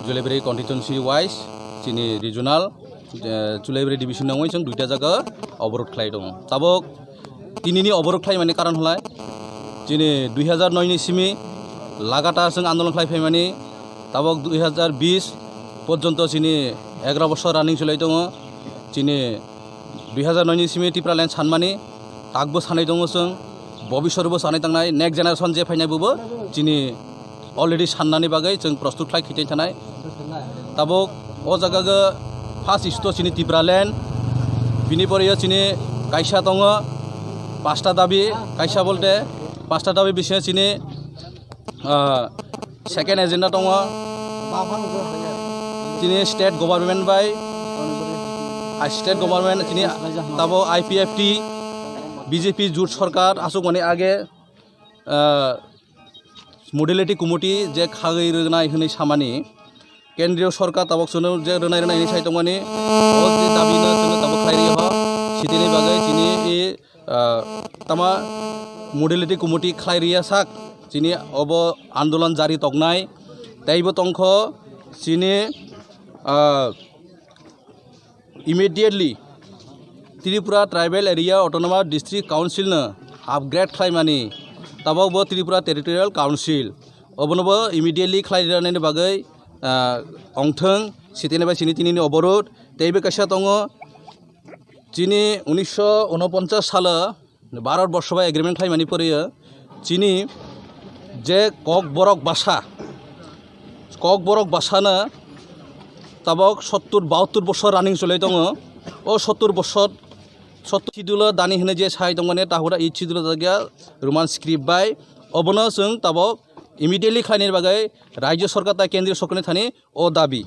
Julaibari constituency wise chini regional, eh, Julaibari division nangwi chwng duita jaga oborot khlai tongo. Tabok tinini oborot khlaimani karon hwlai chini dui hazar noi ni simi lagatar chwng andolon khlai phaimani, tabok dui hazar bis porjonto chini egaroh bosor running cholai tongo. Chini dui hazar noi ni simi Tipraland sanmani takbo sanai tongo chwng, bobiswrbo sanai tangnai, next generation je phainai bobo chini already sannani bagwi chwng prostut khlai khitoi thanai. Tabok o jaga o first sto chini Tipraland, bini pore o chini kaisa tongo pasta dabi, kaisa bolte pasta dabi bisingo chini, ah, second agenda tongo chini state government bai, ah, state government chini tabo I P F T, B J P jut sorkar asukmani age, ah, modality committee je khagwi rwnai hwnwi samani, kendriyo sorkar tabok chwngno je rwnai rwnai hwnwi sai tongmani, o je dabi no chwngno tabok khlai rwya ho, sitini bagwi chini i, ah, tama modality committee khlai rwya sak, chini obo andolon jari toknai, teibo tongkho chini, ah, immediately Tripura Tribal Area Autonomous District Council no upgrade khlaimani, tabok bo Tripura Territorial Council, obono bo immediately khlai rwnani bagwi, ah, ongthwng, sitini bai chini tinini oborot. Teibo kaisa tongo, chini unisho unoponchas salo Bharat Borsho bai agreement khlaimani pore o chini je Kokborok basa, Kokborok basa no tabok sottur bahattur bosor running cholai tongo. O sottur bosor, sottur schedule o dani hwnwi je sai tongmani tahura eighth schedule o jakya Roman script bai, obono chwng tabok immediately khlainani bagwi Rajya Sorkar tei Kendriya Sorkarni thani o dabi.